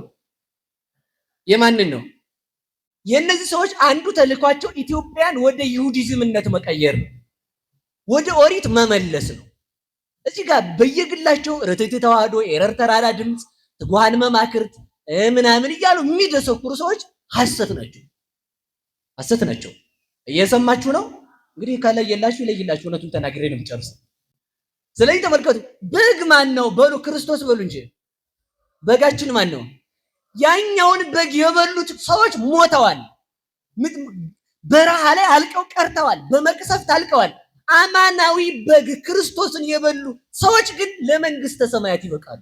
የማንን ነው? የእነዚህ ሰዎች አንዱ ተልኳቸው ኢትዮጵያን ወደ ይሁዲዝምነት መቀየር ነው፣ ወደ ኦሪት መመለስ ነው። እዚህ ጋር በየግላቸው ርትዕት ተዋህዶ፣ ኤረር ተራራ ድምፅ፣ ትጉሃን መማክርት ምናምን እያሉ የሚደሰኩሩ ሰዎች ሐሰት ናቸው፣ ሐሰት ናቸው። እየሰማችሁ ነው እንግዲህ። ከለየላችሁ ይለይላችሁ። እውነቱን ተናግሬ ነው የምጨርሰው። ስለዚህ ተመልከቱ፣ በግ ማን ነው በሉ፣ ክርስቶስ በሉ እንጂ በጋችን ማን ነው? ያኛውን በግ የበሉት ሰዎች ሞተዋል። በረሃ ላይ አልቀው ቀርተዋል። በመቅሰፍት አልቀዋል። አማናዊ በግ ክርስቶስን የበሉ ሰዎች ግን ለመንግስተ ሰማያት ይበቃሉ።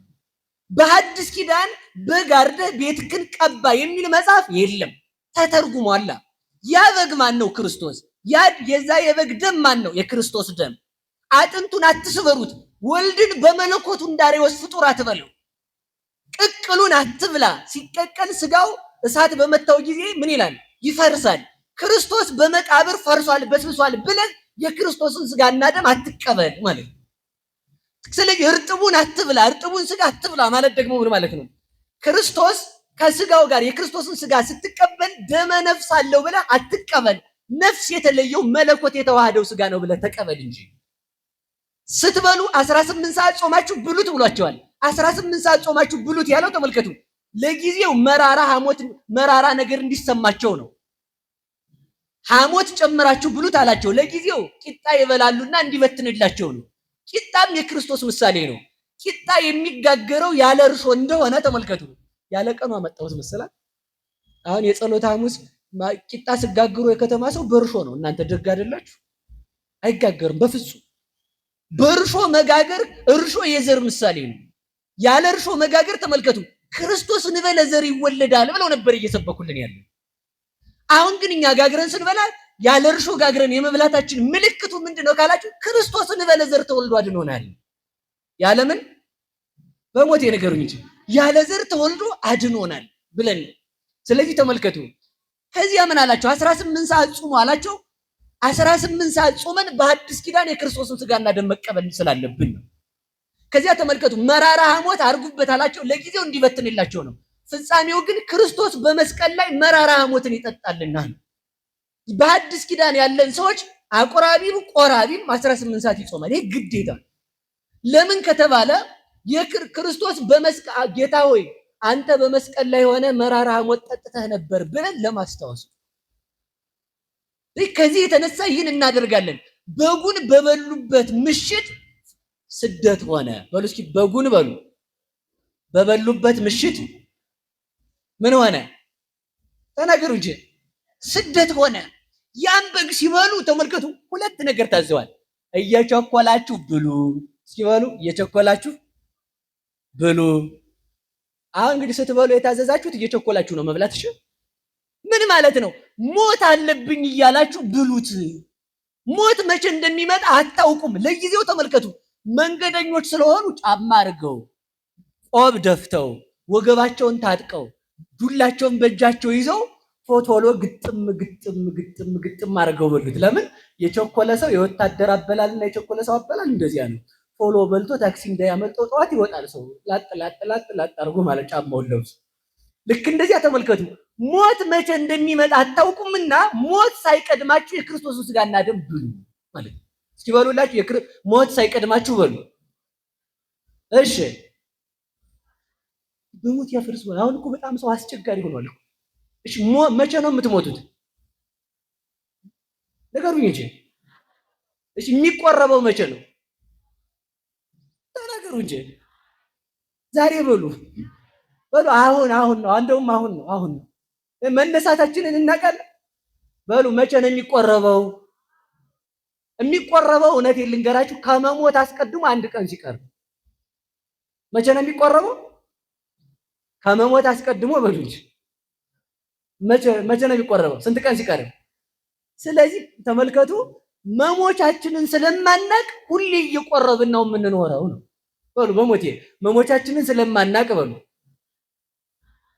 በሐዲስ ኪዳን በግ አርደህ ቤትክን ቀባ የሚል መጽሐፍ የለም፣ ተተርጉሟላ። ያ በግ ማን ነው? ክርስቶስ። ያ የዛ የበግ ደም ማን ነው? የክርስቶስ ደም። አጥንቱን አትስበሩት። ወልድን በመለኮቱ እንዳሬዎስ ፍጡር አትበለው። ቅቅሉን አትብላ። ሲቀቀል ስጋው እሳት በመታው ጊዜ ምን ይላል? ይፈርሳል። ክርስቶስ በመቃብር ፈርሷል በስብሷል ብለህ የክርስቶስን ስጋና ደም አትቀበል ማለት ነው። ስለዚህ እርጥቡን አትብላ፣ እርጥቡን ስጋ አትብላ ማለት ደግሞ ምን ማለት ነው? ክርስቶስ ከስጋው ጋር የክርስቶስን ስጋ ስትቀበል ደመ ነፍስ አለው ብለህ አትቀበል። ነፍስ የተለየው መለኮት የተዋህደው ስጋ ነው ብለህ ተቀበል እንጂ። ስትበሉ 18 ሰዓት ጾማችሁ ብሉት ብሏቸዋል። 18 ሰዓት ጾማችሁ ብሉት ያለው ተመልከቱ፣ ለጊዜው መራራ ሐሞት መራራ ነገር እንዲሰማቸው ነው። ሐሞት ጨምራችሁ ብሉት አላቸው። ለጊዜው ቂጣ ይበላሉና እንዲበትንላቸው ነው። ቂጣም የክርስቶስ ምሳሌ ነው። ቂጣ የሚጋገረው ያለ እርሾ እንደሆነ ተመልከቱ። ያለ ቀኑ አመጣሁት መሰላት። አሁን የጸሎተ ሐሙስ ቂጣ ስጋግሩ የከተማ ሰው በእርሾ ነው። እናንተ ደግ አይደላችሁ? አይጋገርም በፍጹም። በእርሾ መጋገር እርሾ የዘር ምሳሌ ነው። ያለ እርሾ መጋገር ተመልከቱ፣ ክርስቶስ እንበለ ዘር ይወለዳል ብለው ነበር እየሰበኩልን ያለ። አሁን ግን እኛ ጋግረን ስንበላ ያለ እርሾ ጋግረን የመብላታችን ምልክቱ ምንድነው ካላችሁ ክርስቶስ እንበለ ዘር ተወልዶ አድኖናል። ያለምን በሞት የነገሩኝ እንጂ ያለ ዘር ተወልዶ አድኖናል ብለን። ስለዚህ ተመልከቱ፣ ከዚያ ምን አላቸው? 18 ሰዓት ጹሙ አላቸው። 18 ሰዓት ጾመን በአዲስ ኪዳን የክርስቶስን ስጋና ደም መቀበል ስላለብን ነው። ከዚያ ተመልከቱ፣ መራራ ሐሞት አድርጉበት አላቸው። ለጊዜው እንዲበትንላቸው ነው። ፍጻሜው ግን ክርስቶስ በመስቀል ላይ መራራ ሐሞትን ይጠጣልና ነው። በአዲስ ኪዳን ያለን ሰዎች አቆራቢም ቆራቢም 18 ሰዓት ይጾማል። ይህ ግዴታ። ለምን ከተባለ የክርስቶስ በመስቀል ጌታ ሆይ አንተ በመስቀል ላይ ሆነ መራራ ሐሞት ጠጥተህ ነበር ብለን ለማስታወስ። ከዚህ የተነሳ ይህን እናደርጋለን። በጉን በበሉበት ምሽት ስደት ሆነ። በሉ እስኪ በጉን በሉ። በበሉበት ምሽት ምን ሆነ? ተናገሩ እንጂ ስደት ሆነ። ያን በግ ሲበሉ ተመልከቱ፣ ሁለት ነገር ታዘዋል። እየቸኮላችሁ ብሉ። እስኪ በሉ እየቸኮላችሁ ብሉ። አሁን እንግዲህ ስትበሉ የታዘዛችሁት እየቸኮላችሁ ነው መብላት። እሺ ምን ማለት ነው? ሞት አለብኝ እያላችሁ ብሉት። ሞት መቼ እንደሚመጣ አታውቁም። ለጊዜው ተመልከቱ፣ መንገደኞች ስለሆኑ ጫማ አድርገው ቆብ ደፍተው ወገባቸውን ታጥቀው ዱላቸውን በእጃቸው ይዘው ቶሎ ግጥም ግጥም ግጥም ግጥም አድርገው በሉት። ለምን? የቸኮለ ሰው የወታደር አበላልና የቸኮለ ሰው አበላል እንደዚያ ነው። ቶሎ በልቶ ታክሲ እንዳያመልጠው ጠዋት ይወጣል ሰው ላጥ ላጥ ላጥ ላጥ አድርጎ ማለት ጫማውን ለብሶ። ልክ እንደዚያ ተመልከቱ። ሞት መቼ እንደሚመጣ አታውቁምና ሞት ሳይቀድማችሁ የክርስቶስን ስጋና ደም ብሉ ማለት ነው። እስኪ በሉላችሁ፣ ሞት ሳይቀድማችሁ በሉ። እሺ በሞት ያፈርስ። አሁን እኮ በጣም ሰው አስቸጋሪ ሆኗል እኮ። እሺ መቼ ነው የምትሞቱት? ንገሩኝ እንጂ። እሺ የሚቆረበው መቼ ነው? ተናገሩ እንጂ። ዛሬ በሉ በሉ። አሁን አሁን ነው። እንደውም አሁን ነው አሁን ነው። መነሳታችንን እናውቃለን። በሉ መቼ ነው የሚቆረበው? የሚቆረበው እውነቴን ልንገራችሁ ከመሞት አስቀድሞ አንድ ቀን ሲቀር። መቼ ነው የሚቆረበው? ከመሞት አስቀድሞ በሉ እንጂ። መቼ ነው የሚቆረበው? ስንት ቀን ሲቀር? ስለዚህ ተመልከቱ፣ መሞቻችንን ስለማናቅ ሁሌ እየቆረብን ነው የምንኖረው ነው። በሉ በሞቴ መሞቻችንን ስለማናቅ በሉ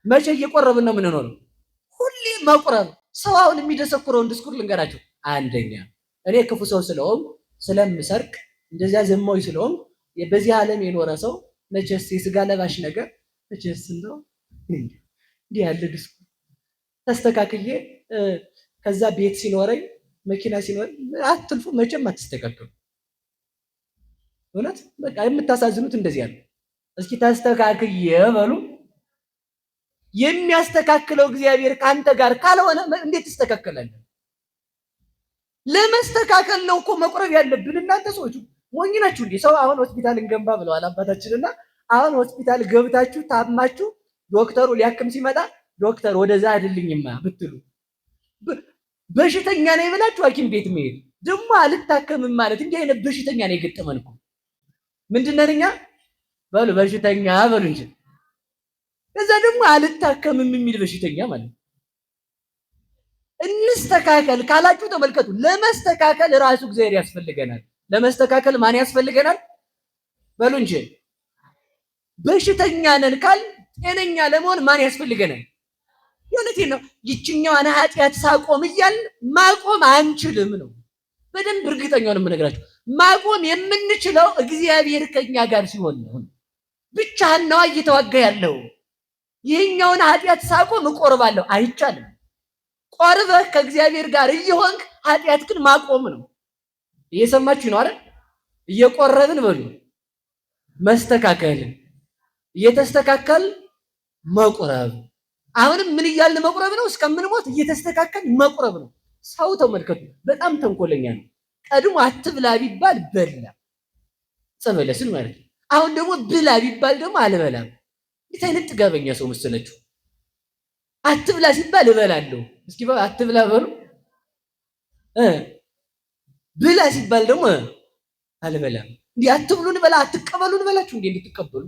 መቼ እየቆረብን ነው የምንኖረው? ሁሌ መቁረብ። ሰው አሁን የሚደሰኩረውን ድስኩር ልንገራችሁ። አንደኛ እኔ ክፉ ሰው ስለሆንኩ ስለምሰርቅ፣ እንደዚያ ዘማዊ ስለሆንኩ በዚህ ዓለም የኖረ ሰው መቼስ የስጋ ለባሽ ነገር መቼስ እንደው እንዲህ ያለ ድስኩር ተስተካክዬ ከዛ ቤት ሲኖረኝ መኪና ሲኖረኝ አትልፉ፣ መቼም አትስተካከሉ። እውነት በቃ የምታሳዝኑት እንደዚያ ነው። እስኪ ተስተካክዬ በሉ። የሚያስተካክለው እግዚአብሔር ከአንተ ጋር ካልሆነ እንዴት ትስተካከላለህ? ለመስተካከል ነው እኮ መቁረብ ያለብን። እናንተ ሰዎች ሞኝ ናችሁ እንዴ? ሰው አሁን ሆስፒታል እንገንባ ብለዋል አባታችንና አሁን ሆስፒታል ገብታችሁ ታማችሁ ዶክተሩ ሊያክም ሲመጣ ዶክተር ወደዛ አይደልኝማ ብትሉ በሽተኛ ነኝ ብላችሁ ሐኪም ቤት መሄድ ደግሞ አልታከምም ማለት እንዲህ አይነት በሽተኛ ነው የገጠመን እኮ። ምንድን ነን እኛ? በሉ በሽተኛ በሉ እንጂ። ከዛ ደግሞ አልታከምም የሚል በሽተኛ ማለት ነው። እንስተካከል ካላችሁ ተመልከቱ፣ ለመስተካከል ራሱ እግዚአብሔር ያስፈልገናል። ለመስተካከል ማን ያስፈልገናል? በሉ እንጂ። በሽተኛ ነን ካል ጤነኛ ለመሆን ማን ያስፈልገናል? የእውነቴን ነው። ይችኛዋን ኃጢአት ሳቆም እያልን ማቆም አንችልም ነው። በደንብ እርግጠኛውን የምነግራችሁ ማቆም የምንችለው እግዚአብሔር ከኛ ጋር ሲሆን ነው። ብቻህን ነዋ እየተዋጋ ያለው። ይህኛውን ኃጢአት ሳቆም እቆርባለሁ አይቻልም። ቆርበህ ከእግዚአብሔር ጋር እየሆንክ ኃጢአት ግን ማቆም ነው። እየሰማችሁ ነው አይደል? እየቆረብን በሉ መስተካከል፣ እየተስተካከል መቁረብ። አሁንም ምን እያልን መቁረብ ነው? እስከምንሞት እየተስተካከል መቁረብ ነው። ሰው ተመልከቱ፣ በጣም ተንኮለኛ ነው። ቀድሞ አትብላ ቢባል በላ፣ ጸበለስን ማለት ነው። አሁን ደግሞ ብላ ቢባል ደግሞ አልበላም። እንዴት አይነት ጥጋበኛ ሰው መሰለችሁ! አትብላ ሲባል እበላለሁ። እስኪ አትብላ በሉ። ብላ ሲባል ደግሞ አልበላም። እንዲህ አትብሉን በላ አትቀበሉን በላችሁ እንዴ እንድትቀበሉ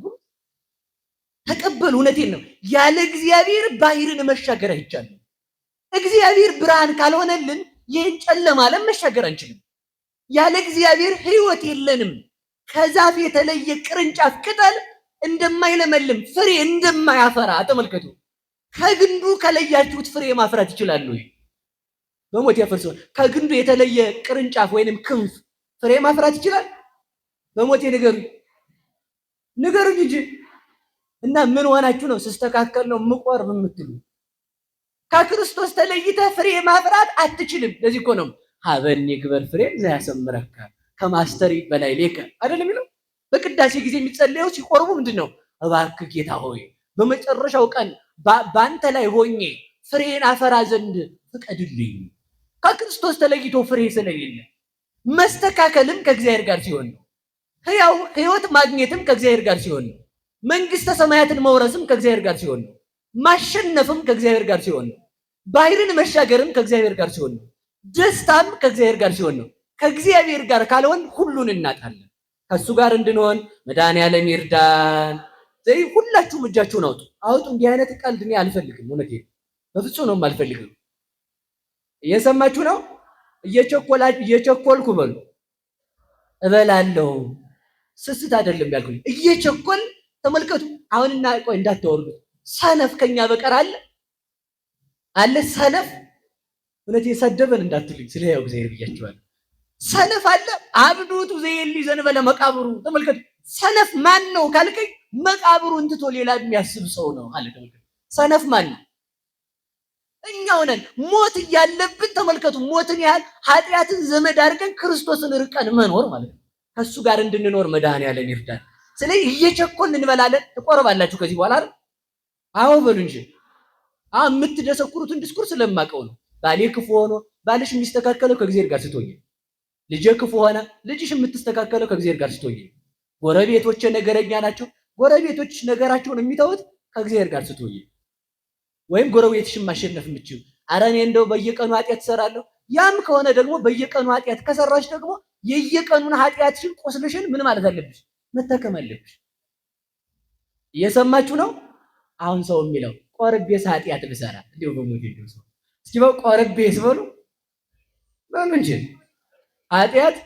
ተቀበሉ። እውነቴን ነው። ያለ እግዚአብሔር ባህርን መሻገር አይቻልም። እግዚአብሔር ብርሃን ካልሆነልን ይህን ጨለማ ዓለም መሻገር አንችልም። ያለ እግዚአብሔር ሕይወት የለንም። ከዛፍ የተለየ ቅርንጫፍ ቅጠል እንደማይለመልም ፍሬ እንደማያፈራ ተመልከቱ። ከግንዱ ከለያችሁት ፍሬ ማፍራት ይችላሉ ወይ? በሞት ያፈርሰው። ከግንዱ የተለየ ቅርንጫፍ ወይንም ክንፍ ፍሬ ማፍራት ይችላል? በሞቴ ንገሩኝ፣ ንገሩኝ እንጂ። እና ምን ሆናችሁ ነው ስስተካከል ነው ምቆርብ የምትሉ? ከክርስቶስ ተለይተህ ፍሬ ማፍራት አትችልም። ለዚህ እኮ ነው ሀበኒ ግበር ፍሬ ዘያሰምረከ ከማስተሪ በላይ ሌከ አይደለም የሚለው። በቅዳሴ ጊዜ የሚጸለየው ሲቆርቡ ምንድን ነው? እባክህ ጌታ ሆይ በመጨረሻው ቀን በአንተ ላይ ሆኜ ፍሬን አፈራ ዘንድ ፍቀድልኝ። ከክርስቶስ ተለይቶ ፍሬ ስለሌለ መስተካከልም ከእግዚአብሔር ጋር ሲሆን ነው። ሕያው ሕይወት ማግኘትም ከእግዚአብሔር ጋር ሲሆን ነው። መንግስተ ሰማያትን መውረስም ከእግዚአብሔር ጋር ሲሆን ነው። ማሸነፍም ከእግዚአብሔር ጋር ሲሆን ነው። ባህርን መሻገርም ከእግዚአብሔር ጋር ሲሆን ነው። ደስታም ከእግዚአብሔር ጋር ሲሆን ነው። ከእግዚአብሔር ጋር ካልሆን ሁሉን እናጣለን። ከእሱ ጋር እንድንሆን መድኃኔዓለም ይርዳን። ዘይ ሁላችሁም እጃችሁን አውጡ አውጡ። እንዲህ አይነት ቀልድ እኔ አልፈልግም። እውነቴን በፍጹም ነው አልፈልግም። እየሰማችሁ ነው። እየቸኮልኩ በሉ እበላለሁ። ስስት አይደለም ያልኩኝ፣ እየቸኮል ተመልከቱ። አሁንና ቆይ እንዳታወርዱት። ሰነፍ ከኛ በቀር አለ አለ ሰነፍ? እውነት የሰደበን እንዳትሉኝ ስለ ሕያው እግዚአብሔር ብያቸዋለሁ። ሰነፍ አለ? አብዱቱ ዘየሊ ዘንበለ መቃብሩ። ተመልከቱ። ሰነፍ ማን ነው ካልከኝ መቃብሩን ትቶ ሌላ የሚያስብ ሰው ነው አለ። ተመልከቱ። ሰነፍ ማን ነው? እኛው ነን። ሞት እያለብን ተመልከቱ፣ ሞትን ያህል ኃጢአትን ዘመድ አድርገን ክርስቶስን ርቀን መኖር ማለት ነው። ከሱ ጋር እንድንኖር መድኃኔዓለም ይርዳን። ስለዚህ እየቸኮልን እንበላለን። ትቆርባላችሁ ከዚህ በኋላ አይደል? አዎ በሉ እንጂ። አሁን የምትደሰኩሩትን ዲስኩር ስለማቀው ነው። ባሌ ክፉ ሆኖ ባልሽ የሚስተካከለው ከእግዚአብሔር ጋር ስትሆኝ፣ ልጄ ክፉ ሆነ ልጅሽ የምትስተካከለው ከእግዚአብሔር ጋር ስትሆኝ፣ ጎረቤቶቼ ነገረኛ ናቸው፣ ጎረቤቶች ነገራቸውን የሚተውት ከእግዚአብሔር ጋር ስትሆኝ፣ ወይም ጎረቤትሽን ማሸነፍ የምትችይው። ኧረ እኔ እንደው በየቀኑ ኃጢአት እሰራለሁ። ያም ከሆነ ደግሞ በየቀኑ ኃጢአት ከሰራሽ ደግሞ የየቀኑን ኃጢአትሽን ቁስልሽን ምን ማለት አለብሽ? መታከም አለብሽ። እየሰማችሁ ነው? አሁን ሰው የሚለው ቆርቤስ ኃጢአት ብሰራ እንዲሁ በሞት እንደው ሰው እስኪ በው ቆርቤስ በሉ በሉ እንጂ ኃጢአት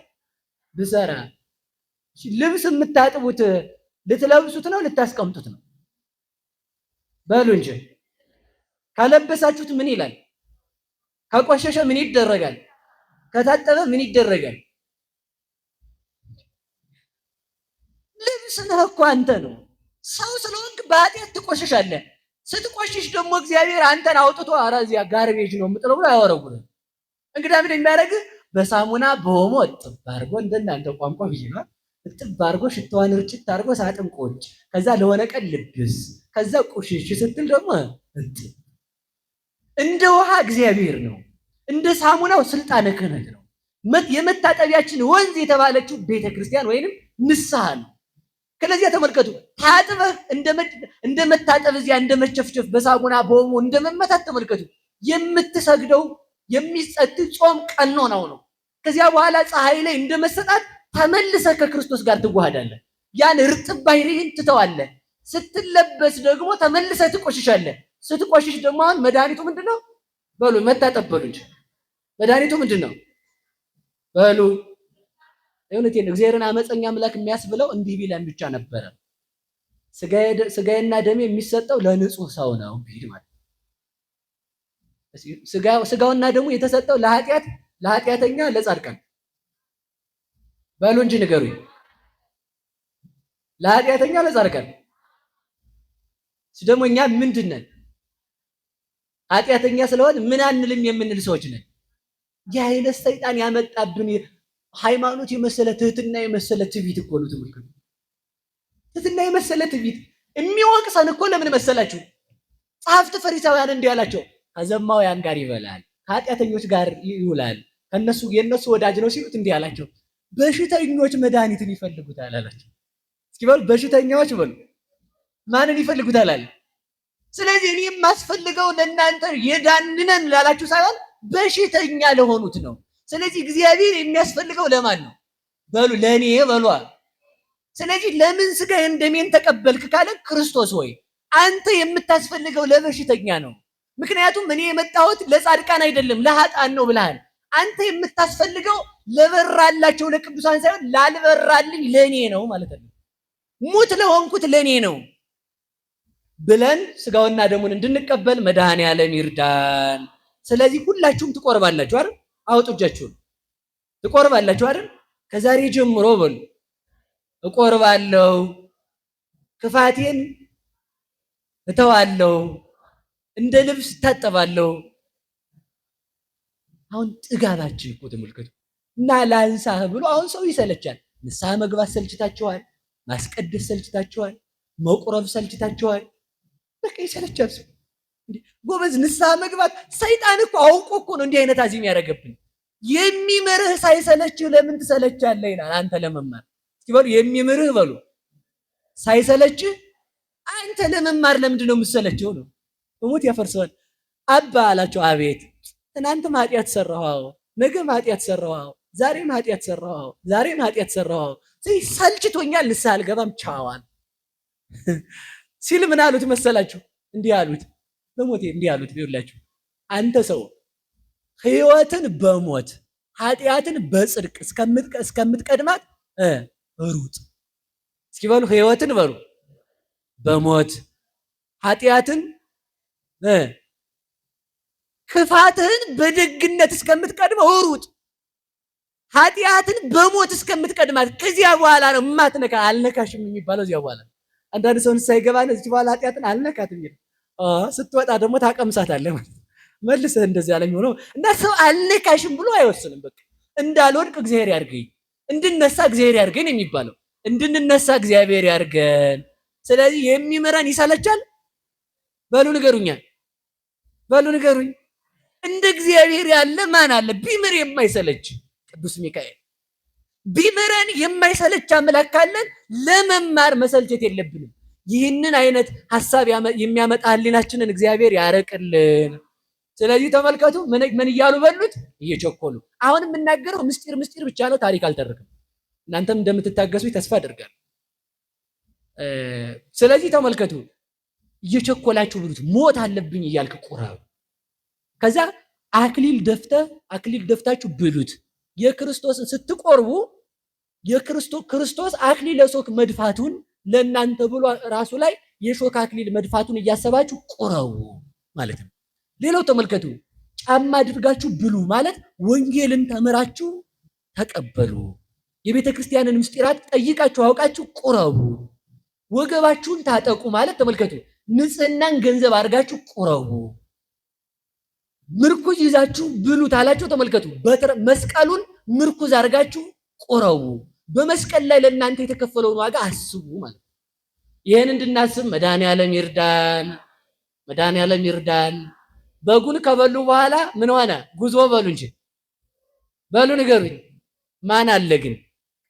ብሰራ። ልብስ የምታጥቡት ልትለብሱት ነው ልታስቀምጡት ነው? በሉ እንጂ። ካለበሳችሁት ምን ይላል? ከቆሸሸ ምን ይደረጋል? ከታጠበ ምን ይደረጋል? ልብስ ነህ እኮ አንተ ነው። ሰው ስለሆንክ በኃጢአት ትቆሸሻለህ። ስትቆሽሽ ደግሞ እግዚአብሔር አንተን አውጥቶ ኧረ እዚያ ጋርቤጅ ነው የምጥለው ብሎ አያወረውርም። እንግዳ ምን የሚያደርግህ በሳሙና በኦሞ እጥብ አድርጎ እንደናንተ ቋንቋ ብዬ ነው እጥብ አድርጎ ሽታዋን ርጭት አድርጎ ሳጥን ቁጭ፣ ከዛ ለሆነ ቀን ልብስ፣ ከዛ ቁሽሽ ስትል ደግሞ እጥብ። እንደ ውሃ እግዚአብሔር ነው፣ እንደ ሳሙናው ስልጣነ ክህነት ነው። የመታጠቢያችን ወንዝ የተባለችው ቤተክርስቲያን ወይንም ንስሐ ነው። ከለዚያ ተመልከቱ፣ ታጥበህ እንደመታጠብ እዚያ እንደመቸፍቸፍ በሳሙና በኦሞ እንደመመታት ተመልከቱ፣ የምትሰግደው የሚጸጥ ጾም ቀኖናው ነው። ከዚያ በኋላ ፀሐይ ላይ እንደመሰጣት ተመልሰህ ከክርስቶስ ጋር ትዋሃዳለህ። ያን እርጥብ ባህሪህን ትተዋለህ። ስትለበስ ደግሞ ተመልሰህ ትቆሽሻለህ። ስትቆሽሽ ደግሞ አሁን መድኃኒቱ ምንድነው? በሉ መታጠብ በሉ እንጂ መድኃኒቱ ምንድነው? በሉ እውነቴን እግዚአብሔርን አመፀኛ አምላክ የሚያስብለው እንዲህ ቢለን ብቻ ነበረ። ስጋዬና ደሜ የሚሰጠው ለንጹህ ሰው ነው ቢል ማለት ስጋውና ደሙ የተሰጠው ለኃጢአት ለኃጢአተኛ ለጻድቃን በሉ እንጂ ንገሩኝ። ለኃጢአተኛ ለጻድቃን ደግሞ እኛ ምንድን ነን? ኃጢአተኛ ስለሆን ምን አንልም የምንል ሰዎች ነን። የአይነት ሰይጣን ያመጣብን ሃይማኖት የመሰለ ትህትና የመሰለ ትዕቢት እኮ ነው። ትምህርት ትህትና የመሰለ ትዕቢት የሚወቅሰን እኮ ለምን መሰላችሁ? ጸሐፍት ፈሪሳውያን እንዲህ አላቸው፣ ከዘማውያን ጋር ይበላል፣ ከኃጢአተኞች ጋር ይውላል፣ ከነሱ የነሱ ወዳጅ ነው ሲሉት እንዲህ አላቸው፣ በሽተኞች መድኃኒትን ይፈልጉታል አላቸው። እስኪ በሉ በሽተኛዎች በሉ ማንን ይፈልጉታል አለ። ስለዚህ እኔ የማስፈልገው ለእናንተ የዳንነን ላላችሁ ሳይሆን በሽተኛ ለሆኑት ነው። ስለዚህ እግዚአብሔር የሚያስፈልገው ለማን ነው? በሉ ለእኔ በሏ። ስለዚህ ለምን ስጋዬን ደሜን ተቀበልክ ካለ ክርስቶስ ሆይ አንተ የምታስፈልገው ለበሽተኛ ነው። ምክንያቱም እኔ የመጣሁት ለጻድቃን አይደለም ለኃጥአን ነው ብለሃል። አንተ የምታስፈልገው ለበራላቸው ለቅዱሳን ሳይሆን ላልበራልኝ ለእኔ ነው ማለት ነው። ሙት ለሆንኩት ለእኔ ነው ብለን ስጋውና ደሙን እንድንቀበል መድኃኔዓለም ይርዳን። ስለዚህ ሁላችሁም ትቆርባላችሁ አይደል? አውጡ እጃችሁን። ትቆርባላችሁ አይደል? ከዛሬ ጀምሮ በሉ እቆርባለሁ፣ ክፋቴን እተዋለሁ፣ እንደ ልብስ እታጠባለሁ። አሁን ጥጋባችን እኮ ተመልከቱ። እና ላንሳህ ብሎ አሁን ሰው ይሰለቻል። ንስሐ መግባት ሰልችታችኋል። ማስቀደስ ሰልችታችኋል። መቁረብ ሰልችታችኋል። በቃ ይሰለቻል ሰው። ጎበዝ ንስሐ መግባት ሰይጣን እኮ አውቆ እኮ ነው እንዲህ አይነት አዚም ያደረገብን። የሚምርህ ሳይሰለችህ ለምን ትሰለቻለህ ይላል። አንተ ለመማር እስኪ በሉ የሚምርህ በሉ ሳይሰለችህ አንተ ለመማር ለምንድን ነው የምትሰለቸው ነው። በሞት ያፈርሰዋል። አባ አላቸው። አቤት። ትናንትም ኃጢአት ሰራሁ፣ አዎ። ነገም ኃጢአት ሰራሁ፣ አዎ። ዛሬም ኃጢአት ሰራሁ፣ አዎ። ዛሬም ኃጢአት ሰራሁ፣ አዎ። ስለዚህ ሰልችቶኛል፣ ንስሐ አልገባም፣ ቻዋል ሲል ምን አሉት መሰላችሁ? እንዲህ አሉት፣ በሞቴ እንዲህ አሉት። ይኸውላችሁ አንተ ሰው ሕይወትን በሞት ኃጢአትን በጽድቅ እስከምትቀድማት ሩጥ። እስኪ በሉ ሕይወትን በሉ በሞት ኃጢአትን ክፋትህን በደግነት እስከምትቀድመው ሩጥ። ኃጢአትን በሞት እስከምትቀድማት ከዚያ በኋላ ነው የማትነካ። አልነካሽም የሚባለው እዚያ በኋላ ነው። አንዳንድ ሰው ንስሐ ይገባና እዚህ በኋላ ኃጢአትን አልነካትም ይላል። ስትወጣ ደግሞ ታቀምሳታለህ ማለት ነው። መልሰህ እንደዚያ ያለ የሚሆነው እና ሰው አልነካሽም ብሎ አይወስንም። በቃ እንዳልወድቅ እግዚአብሔር ያድርገኝ፣ እንድነሳ እግዚአብሔር ያድርገኝ የሚባለው እንድንነሳ እግዚአብሔር ያድርገን። ስለዚህ የሚምረን ይሰለቻል? በሉ ንገሩኛ፣ በሉ ንገሩኝ። እንደ እግዚአብሔር ያለ ማን አለ? ቢምር የማይሰለች ቅዱስ ሚካኤል። ቢምረን የማይሰለች አምላክ ካለን ለመማር መሰልቸት የለብንም። ይህንን አይነት ሐሳብ የሚያመጣ ህሊናችንን እግዚአብሔር ያረቅልን። ስለዚህ ተመልከቱ ምን እያሉ በሉት፣ እየቸኮሉ። አሁን የምናገረው ምስጢር ምስጢር ብቻ ነው፣ ታሪክ አልተርክም። እናንተም እንደምትታገሱ ተስፋ አደርጋለሁ። ስለዚህ ተመልከቱ፣ እየቸኮላችሁ ብሉት። ሞት አለብኝ እያልክ ቁረብ። ከዛ አክሊል አክሊል ደፍታችሁ ብሉት። የክርስቶስን ስትቆርቡ የክርስቶስ አክሊለ ሦክ መድፋቱን ለእናንተ ብሎ ራሱ ላይ የሾክ አክሊል መድፋቱን እያሰባችሁ ቁረቡ ማለት ነው። ሌላው ተመልከቱ፣ ጫማ አድርጋችሁ ብሉ ማለት ወንጌልን ተምራችሁ ተቀበሉ። የቤተ ክርስቲያንን ምስጢራት ጠይቃችሁ አውቃችሁ ቁረቡ። ወገባችሁን ታጠቁ ማለት ተመልከቱ፣ ንጽህናን ገንዘብ አድርጋችሁ ቁረቡ። ምርኩዝ ይዛችሁ ብሉ ታላችሁ ተመልከቱ፣ መስቀሉን ምርኩዝ አድርጋችሁ ቁረቡ። በመስቀል ላይ ለእናንተ የተከፈለውን ዋጋ አስቡ ማለት ነው። ይህን እንድናስብ መድኃኔዓለም ይርዳን፣ መድኃኔዓለም ይርዳን። በጉን ከበሉ በኋላ ምን ሆነ? ጉዞ በሉ እንጂ በሉ ንገሩኝ። ማን አለ ግን?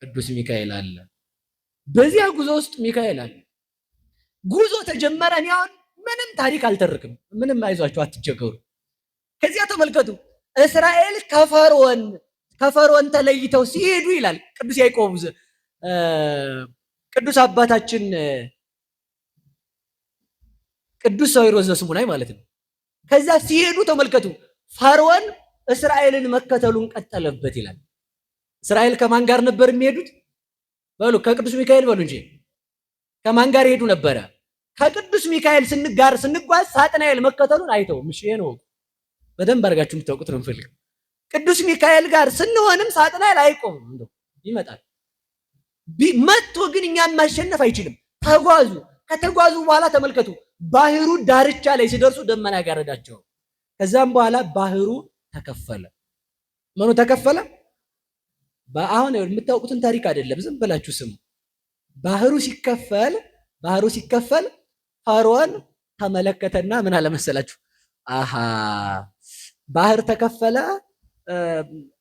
ቅዱስ ሚካኤል አለ። በዚያ ጉዞ ውስጥ ሚካኤል አለ። ጉዞ ተጀመረ። እኔ አሁን ምንም ታሪክ አልተርክም። ምንም አይዟችሁ፣ አትቸገሩ። ከዚያ ተመልከቱ እስራኤል ከፈርዖን ተለይተው ሲሄዱ ይላል ቅዱስ ያዕቆብ ቅዱስ አባታችን ቅዱስ ሳዊሮስ ዘስሙናይ ማለት ነው። ከዛ ሲሄዱ ተመልከቱ ፈርዖን እስራኤልን መከተሉን ቀጠለበት ይላል። እስራኤል ከማን ጋር ነበር የሚሄዱት? በሉ ከቅዱስ ሚካኤል በሉ እንጂ ከማን ጋር ይሄዱ ነበረ? ከቅዱስ ሚካኤል ስንጋር ስንጓዝ ሳጥናኤል መከተሉን አይተውም። እሺ ይሄን ወቁ፣ በደንብ አድርጋችሁ የምታውቁት ነው የምፈልገው። ቅዱስ ሚካኤል ጋር ስንሆንም ሳጥናኤል አይቆምም፣ እንደው ይመጣል። መጥቶ ግን እኛን ማሸነፍ አይችልም። ተጓዙ። ከተጓዙ በኋላ ተመልከቱ ባህሩ ዳርቻ ላይ ሲደርሱ ደመና ጋረዳቸው። ከዛም በኋላ ባህሩ ተከፈለ። ምኑ ተከፈለ? አሁን የምታውቁትን ታሪክ አይደለም፣ ዝም ብላችሁ ስሙ። ባህሩ ሲከፈል ባህሩ ሲከፈል ፈርዖን ተመለከተና ምን አለ መሰላችሁ? አሃ ባህር ተከፈለ፣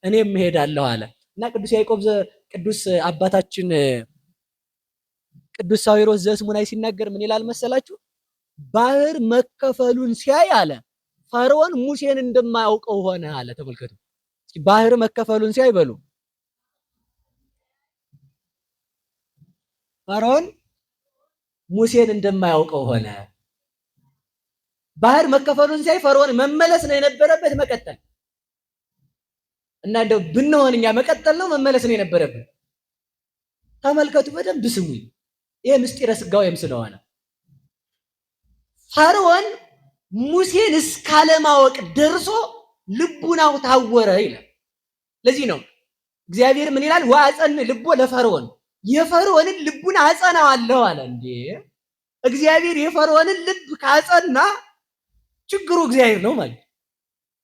እኔም እሄዳለሁ አለ እና ቅዱስ ያዕቆብ ቅዱስ አባታችን ቅዱስ ሳዊሮስ ዘስሙናይ ሲናገር ምን ይላል መሰላችሁ? ባህር መከፈሉን ሲያይ አለ ፈርዖን ሙሴን እንደማያውቀው ሆነ አለ። ተመልከቱ፣ ባህር መከፈሉን ሲያይ በሉ ፈርዖን ሙሴን እንደማያውቀው ሆነ። ባህር መከፈሉን ሲያይ ፈርዖን መመለስ ነው የነበረበት፣ መቀጠል እና እንደው ብንሆን እኛ መቀጠል ነው መመለስ ነው የነበረብን። ተመልከቱ፣ በደንብ ስሙኝ። ይሄ ምስጢረ ሥጋዌም ስለሆነ ፈርዖን ሙሴን እስካለማወቅ ደርሶ ልቡናው ታወረ ይላል። ለዚህ ነው እግዚአብሔር ምን ይላል? ወአጸን ልቦ ለፈርዖን፣ የፈርዖንን ልቡን አጸናዋለሁ አለ። እንዴ እግዚአብሔር የፈርዖንን ልብ ካጸና ችግሩ እግዚአብሔር ነው ማለት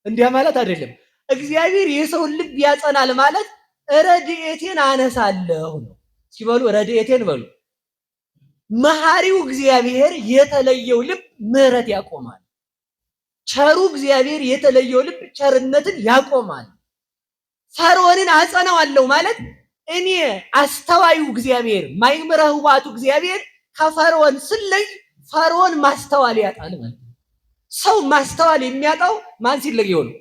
እንዲያ ማለት አይደለም። እግዚአብሔር የሰውን ልብ ያጸናል ማለት ረድኤቴን አነሳለሁ ነው። ሲበሉ ረድኤቴን በሉ። መሐሪው እግዚአብሔር የተለየው ልብ ምሕረት ያቆማል። ቸሩ እግዚአብሔር የተለየው ልብ ቸርነትን ያቆማል። ፈርዖንን አጸናዋለሁ ማለት እኔ አስተዋዩ እግዚአብሔር ማይምረ ህዋቱ እግዚአብሔር ከፈርዖን ስለይ ፈርዖን ማስተዋል ያጣል ማለት ነው። ሰው ማስተዋል የሚያጣው ማን ሲለየው ነው?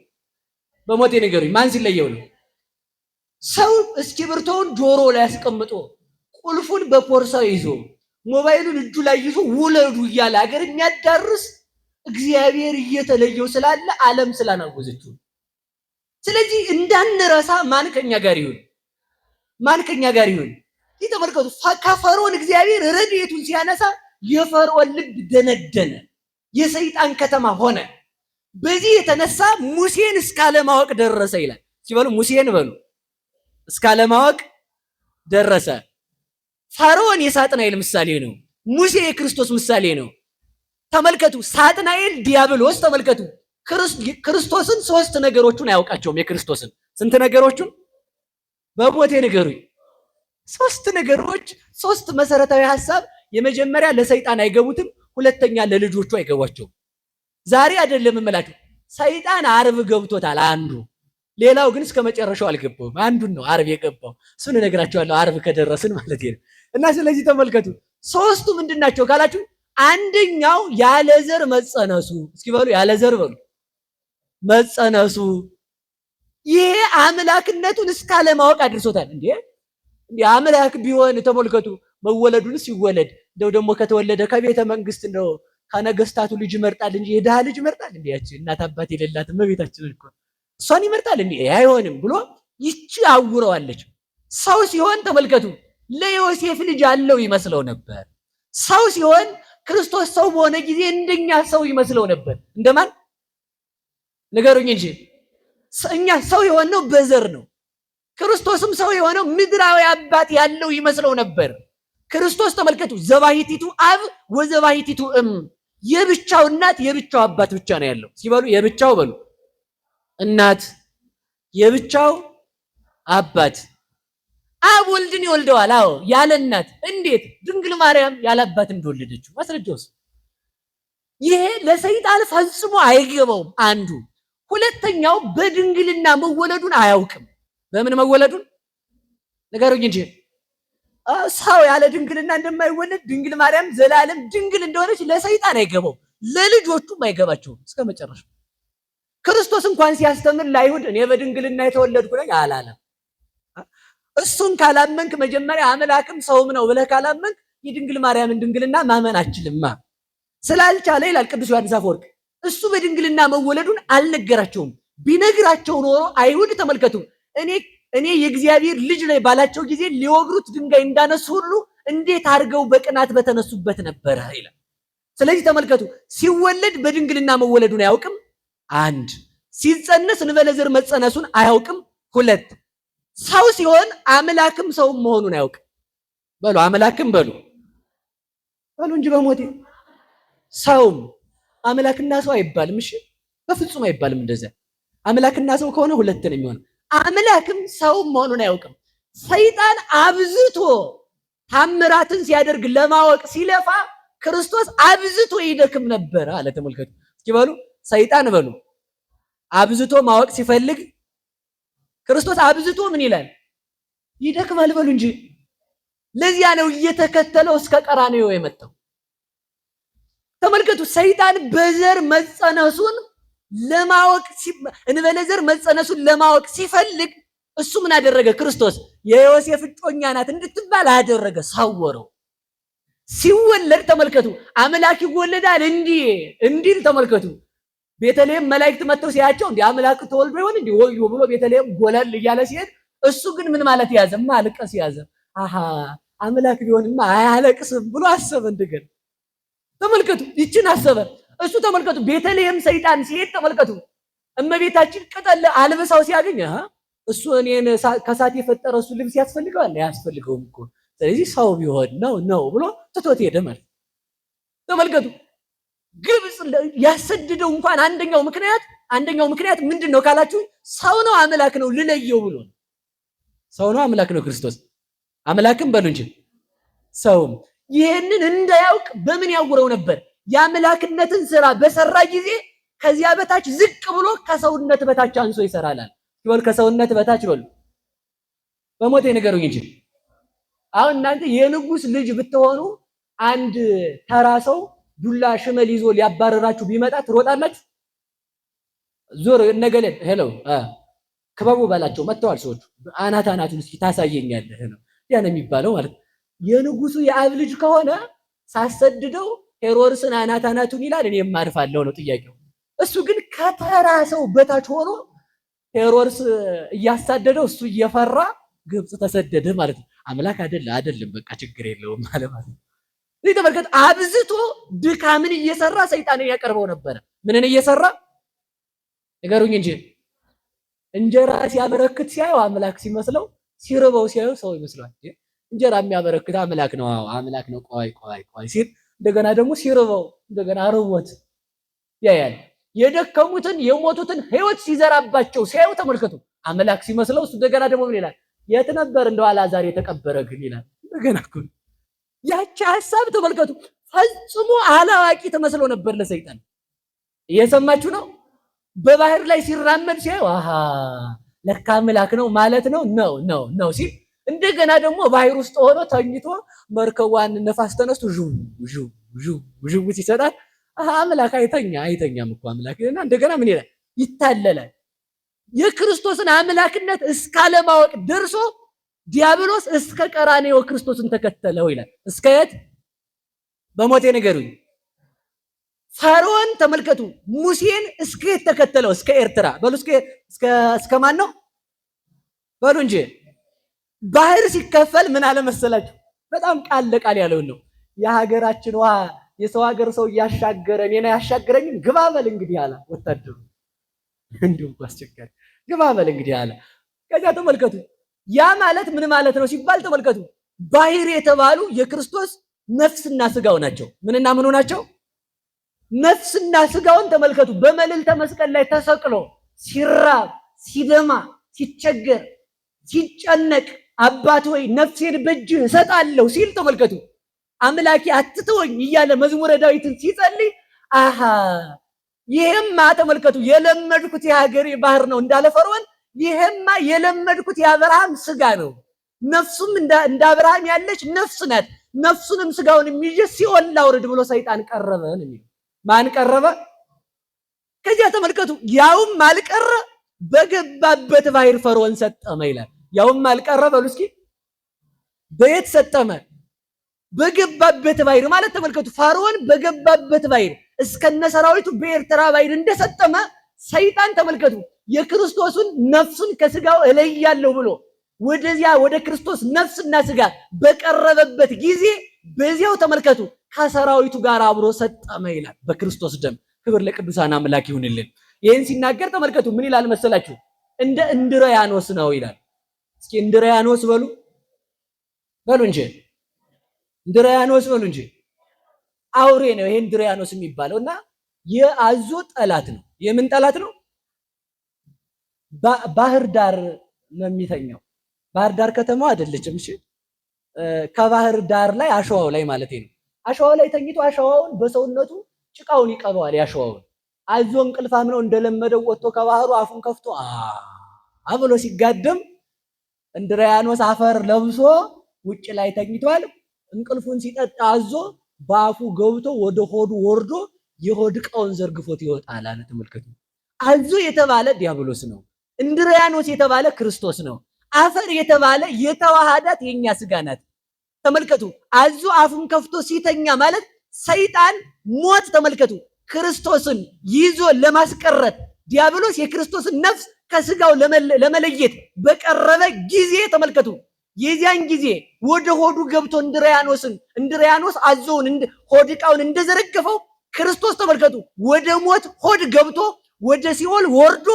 በሞቴ ንገሩኝ፣ ማን ሲለየው ነው? ሰው እስክሪብቶውን ጆሮ ላይ አስቀምጦ ቁልፉን በፖርሳው ይዞ ሞባይሉን እጁ ላይ ይዞ ውለዱ እያለ ሀገር የሚያዳርስ እግዚአብሔር እየተለየው ስላለ ዓለም ስላናወዘችው። ስለዚህ እንዳንረሳ ማን ከኛ ጋር ይሁን? ማን ከኛ ጋር ይሁን? ይህ ተመልከቱ። ከፈርዖን እግዚአብሔር ረድኤቱን ሲያነሳ የፈርዖን ልብ ደነደነ፣ የሰይጣን ከተማ ሆነ። በዚህ የተነሳ ሙሴን እስካለማወቅ ደረሰ ይላል። ሲበሉ ሙሴን በሉ እስካለማወቅ ደረሰ። ፈርዖን የሳጥናኤል ምሳሌ ነው። ሙሴ የክርስቶስ ምሳሌ ነው። ተመልከቱ፣ ሳጥናኤል ዲያብሎስ ተመልከቱ፣ ክርስቶስን ሶስት ነገሮቹን አያውቃቸውም። የክርስቶስን ስንት ነገሮቹን በቦቴ ንገሩኝ። ሶስት ነገሮች፣ ሶስት መሰረታዊ ሐሳብ። የመጀመሪያ ለሰይጣን አይገቡትም፣ ሁለተኛ ለልጆቹ አይገቧቸውም። ዛሬ አይደለም እምላችሁ፣ ሰይጣን ዓርብ ገብቶታል አንዱ፣ ሌላው ግን እስከ መጨረሻው አልገባውም። አንዱን ነው ዓርብ የገባው፣ እሱን እነግራቸዋለሁ ዓርብ ከደረስን ማለት ነው። እና ስለዚህ ተመልከቱ፣ ሶስቱ ምንድን ናቸው ካላችሁ፣ አንደኛው ያለ ዘር መጸነሱ። እስኪ በሉ ያለ ዘር በሉ መጸነሱ። ይሄ አምላክነቱን እስካለማወቅ አድርሶታል። እንዴ እንዴ አምላክ ቢሆን ተመልከቱ፣ መወለዱን ሲወለድ እንደው ደግሞ ከተወለደ ከቤተ መንግስት እንደው ከነገስታቱ ልጅ ይመርጣል እንጂ የድሃ ልጅ ይመርጣል እንዴ? ያቺ እናት አባት የሌላት እመቤታችን እኮ እሷን ይመርጣል እንዴ? አይሆንም ብሎ ይቺ አውረዋለች። ሰው ሲሆን ተመልከቱ ለዮሴፍ ልጅ አለው ይመስለው ነበር። ሰው ሲሆን ክርስቶስ ሰው በሆነ ጊዜ እንደኛ ሰው ይመስለው ነበር። እንደማን ንገሩኝ እንጂ እኛ ሰው የሆነው በዘር ነው። ክርስቶስም ሰው የሆነው ምድራዊ አባት ያለው ይመስለው ነበር። ክርስቶስ ተመልከቱ ዘባሕቲቱ አብ ወዘባሕቲቱ እም፣ የብቻው እናት የብቻው አባት ብቻ ነው ያለው። ሲበሉ የብቻው በሉ እናት የብቻው አባት። አብ ወልድን ይወልደዋል። አዎ ያለ እናት እንዴት? ድንግል ማርያም ያለ አባት እንደወለደችው ማስረጃውስ ይሄ ለሰይጣን ፈጽሞ አይገባውም። አንዱ ሁለተኛው በድንግልና መወለዱን አያውቅም። በምን መወለዱን ንገሩኝ እንጂ ሰው ያለ ድንግልና እንደማይወለድ ድንግል ማርያም ዘላለም ድንግል እንደሆነች ለሰይጣን አይገባውም፣ ለልጆቹም አይገባቸውም እስከ መጨረሻው። ክርስቶስ እንኳን ሲያስተምር ለአይሁድ እኔ በድንግልና የተወለድኩ ነኝ አላለም። እሱን ካላመንክ መጀመሪያ አምላክም ሰውም ነው ብለህ ካላመንክ የድንግል ማርያምን ድንግልና ማመን አችልማ። ስላልቻለ ይላል ቅዱስ ዮሐንስ አፈወርቅ እሱ በድንግልና መወለዱን አልነገራቸውም። ቢነግራቸው ኖሮ አይሁድ ተመልከቱ እኔ እኔ የእግዚአብሔር ልጅ ላይ ባላቸው ጊዜ ሊወግሩት ድንጋይ እንዳነሱ ሁሉ እንዴት አድርገው በቅናት በተነሱበት ነበረ ይላል። ስለዚህ ተመልከቱ ሲወለድ በድንግልና መወለዱን አያውቅም። አንድ ሲጸነስ እንበለ ዘር መጸነሱን አያውቅም። ሁለት ሰው ሲሆን አምላክም ሰውም መሆኑን አያውቅም። በሉ አምላክም በሉ በሉ እንጂ በሞቴ ሰውም አምላክና ሰው አይባልም። እሺ በፍጹም አይባልም። እንደዚያ አምላክና ሰው ከሆነ ሁለት ነው የሚሆነው። አምላክም ሰውም መሆኑን አያውቅም። ሰይጣን አብዝቶ ታምራትን ሲያደርግ ለማወቅ ሲለፋ ክርስቶስ አብዝቶ ይደክም ነበር አለ። ተመልከቱ እስኪ በሉ ሰይጣን በሉ አብዝቶ ማወቅ ሲፈልግ ክርስቶስ አብዝቶ ምን ይላል? ይደክማል በሉ እንጂ። ለዚያ ነው እየተከተለው እስከ ቀራንዮ የመጣው። ተመልከቱ ሰይጣን በዘር መጸነሱን ለማወቅ እንበለ ዘር መጸነሱን ለማወቅ ሲፈልግ እሱ ምን አደረገ? ክርስቶስ የዮሴፍ እጮኛ ናት እንድትባል አደረገ፣ ሰወረው። ሲወለድ ተመልከቱ፣ አምላክ ይወለዳል እንዲህ እንዲል ተመልከቱ። ቤተልሔም መላእክት መጥተው ሲያቸው እንዲህ አምላክ ተወልዶ ይሆን እንዲህ ወዮ ብሎ ቤተልሔም ጎለል እያለ ሲሄድ እሱ ግን ምን ማለት ያዘ? ማልቀስ ያዘ። አሃ አምላክ ቢሆንማ አያለቅስም ብሎ አሰበ። እንደገና ተመልከቱ፣ ይችን አሰበ እሱ። ተመልከቱ፣ ቤተልሔም ሰይጣን ሲሄድ ተመልከቱ፣ እመቤታችን ቅጠል አልብሳው ሲያገኝ እሱ እኔን ከሳት የፈጠረ እሱ ልብስ ያስፈልገዋል? አያስፈልገውም እኮ ስለዚህ ሰው ቢሆን ነው ነው ብሎ ትቶት ሄደ ማለት። ተመልከቱ፣ ግብፅ ያሰደደው እንኳን አንደኛው ምክንያት ምንድን ነው ካላችሁ፣ ሰው ነው አምላክ ነው ልለየው ብሎ ነው። ሰው ነው አምላክ ነው ክርስቶስ። አምላክም በሉ እንጂ ሰውም። ይህንን እንዳያውቅ በምን ያውረው ነበር? የአምላክነትን ስራ በሰራ ጊዜ ከዚያ በታች ዝቅ ብሎ ከሰውነት በታች አንሶ ይሰራላል። ይበል ከሰውነት በታች በሉ። በሞቴ ንገሩኝ እንጂ አሁን እናንተ የንጉስ ልጅ ብትሆኑ አንድ ተራ ሰው ዱላ ሽመል ይዞ ሊያባረራችሁ ቢመጣ ትሮጣላችሁ? ዞር እነገሌን hello ክበቡ በላቸው። መጥተዋል ሰዎቹ። አናት አናቱን እስኪ ታሳየኛለህ ነው ያ ነው የሚባለው ማለት ነው። የንጉሱ የአብ ልጅ ከሆነ ሳሰድደው ሄሮድስን አናት አናቱን ይላል፣ እኔም አርፋለሁ ነው ጥያቄው። እሱ ግን ከተራ ሰው በታች ሆኖ ሄሮድስ እያሳደደው እሱ እየፈራ ግብፅ ተሰደደ ማለት ነው። አምላክ አይደለ አይደለም፣ በቃ ችግር የለውም ማለት ነው። እዚህ ተመልከት፣ አብዝቶ ድካምን እየሰራ ሰይጣንን ያቀርበው ነበረ። ምንን እየሰራ ንገሩኝ እንጂ እንጀራ ሲያበረክት ሲያየው አምላክ ሲመስለው፣ ሲርበው ሲያየው ሰው ይመስለዋል። እንጀራ የሚያበረክት አምላክ ነው፣ አዎ አምላክ ነው። ቆይ ቆይ ቆይ ሲል እንደገና ደግሞ ሲርበው እንደገና ርቦት ያያል። የደከሙትን የሞቱትን ሕይወት ሲዘራባቸው ሲያዩ ተመልከቱ፣ አምላክ ሲመስለው እሱ እንደገና ደግሞ ምን ይላል? የት ነበር እንደው አልዓዛር የተቀበረ ግን ይላል። እንደገና እኮ ያቺ ሐሳብ ተመልከቱ፣ ፈጽሞ አላዋቂ ተመስሎ ነበር ለሰይጣን። እየሰማችሁ ነው። በባህር ላይ ሲራመድ ሲያዩ አሃ ለካ አምላክ ነው ማለት ነው ነው ነው ነው ሲል እንደገና ደግሞ ባህር ውስጥ ሆኖ ተኝቶ መርከቧን ነፋስ ተነስቶ ዥው ዥው ዥው ዥው ሲሰጣት አሃ አምላክ አይተኛ አይተኛም እኮ አምላክ እና እንደገና ምን ይላል? ይታለላል። የክርስቶስን አምላክነት እስካለማወቅ ደርሶ ዲያብሎስ እስከ ቀራንዮ ክርስቶስን ተከተለው ይላል። እስከ የት? በሞቴ ንገሩኝ። ፈርዖን ተመልከቱ፣ ሙሴን እስከ የት ተከተለው? እስከ ኤርትራ በሉ። እስከ ማን ነው በሉ እንጂ። ባህር ሲከፈል ምን አለ መሰላችሁ? በጣም ቃል ለቃል ያለውን ነው። የሀገራችን ውሃ የሰው ሀገር ሰው እያሻገረ እኔን አያሻግረኝም፣ ግባ በል እንግዲህ አለ ወታደሩ። እንዲሁ አስቸጋሪ ግባ በል እንግዲህ አለ። ከዚያ ተመልከቱ፣ ያ ማለት ምን ማለት ነው ሲባል ተመልከቱ፣ ባህር የተባሉ የክርስቶስ ነፍስና ስጋው ናቸው። ምንና ምኑ ናቸው? ነፍስና ስጋውን ተመልከቱ። በመልዕልተ መስቀል ላይ ተሰቅሎ ሲራብ፣ ሲደማ፣ ሲቸገር፣ ሲጨነቅ አባት ሆይ ነፍሴን በእጅህ እሰጣለሁ ሲል ተመልከቱ። አምላኬ አትተወኝ እያለ መዝሙረ ዳዊትን ሲጸልይ አሃ ይሄማ ተመልከቱ የለመድኩት የሀገሬ ባህር ነው እንዳለ ፈርዖን፣ ይሄማ የለመድኩት የአብርሃም ስጋ ነው፣ ነፍሱም እንደ አብርሃም ያለች ነፍስ ናት፣ ነፍሱንም ስጋውን ይዤ ሲኦል ላውርድ ብሎ ሰይጣን ቀረበ ነው የሚለው። ማን ቀረበ? ከዚያ ተመልከቱ፣ ያውም አልቀረ በገባበት ባህር ፈርዖን ሰጠመ ይላል። ያውም አልቀረ በሉ እስኪ፣ በየት ሰጠመ? በገባበት ባህር ማለት ተመልከቱ፣ ፈርዖን በገባበት ባህር እስከነ ሰራዊቱ በኤርትራ ባህር እንደሰጠመ ሰይጣን ተመልከቱ የክርስቶስን ነፍሱን ከስጋው እለያለሁ ብሎ ወደዚያ ወደ ክርስቶስ ነፍስና ስጋ በቀረበበት ጊዜ በዚያው ተመልከቱ ከሰራዊቱ ጋር አብሮ ሰጠመ ይላል። በክርስቶስ ደም ክብር ለቅዱሳን አምላክ ይሁንልን። ይህን ሲናገር ተመልከቱ ምን ይላል መሰላችሁ? እንደ እንድርያኖስ ነው ይላል። እስኪ እንድርያኖስ በሉ በሉ እንጂ እንድርያኖስ በሉ እንጂ። አውሬ ነው ይሄ እንድርያኖስ የሚባለው እና የአዞ ጠላት ነው። የምን ጠላት ነው? ባህር ዳር ነው የሚተኛው። ባህር ዳር ከተማው አይደለችም። እሺ ከባህር ዳር ላይ አሸዋው ላይ ማለት ነው። አሸዋው ላይ ተኝቶ አሸዋውን በሰውነቱ ጭቃውን ይቀባዋል። ያሸዋውን አዞ እንቅልፋም ነው እንደለመደው ወጥቶ ከባህሩ አፉን ከፍቶ አ ብሎ ሲጋደም እንድርያኖስ አፈር ለብሶ ውጭ ላይ ተኝቷል። እንቅልፉን ሲጠጣ አዞ በአፉ ገብቶ ወደ ሆዱ ወርዶ የሆድ ዕቃውን ዘርግፎት ይወጣል አለ። ተመልከቱ። አዞ የተባለ ዲያብሎስ ነው። እንድርያኖስ የተባለ ክርስቶስ ነው። አፈር የተባለ የተዋሃዳት የኛ ስጋ ናት። ተመልከቱ፣ አዞ አፉን ከፍቶ ሲተኛ ማለት ሰይጣን ሞት፣ ተመልከቱ፣ ክርስቶስን ይዞ ለማስቀረት ዲያብሎስ የክርስቶስን ነፍስ ከስጋው ለመለየት በቀረበ ጊዜ ተመልከቱ፣ የዚያን ጊዜ ወደ ሆዱ ገብቶ እንድርያኖስ አዞውን ሆድ ዕቃውን እንደዘረገፈው ክርስቶስ ተመልከቱ ወደ ሞት ሆድ ገብቶ ወደ ሲኦል ወርዶ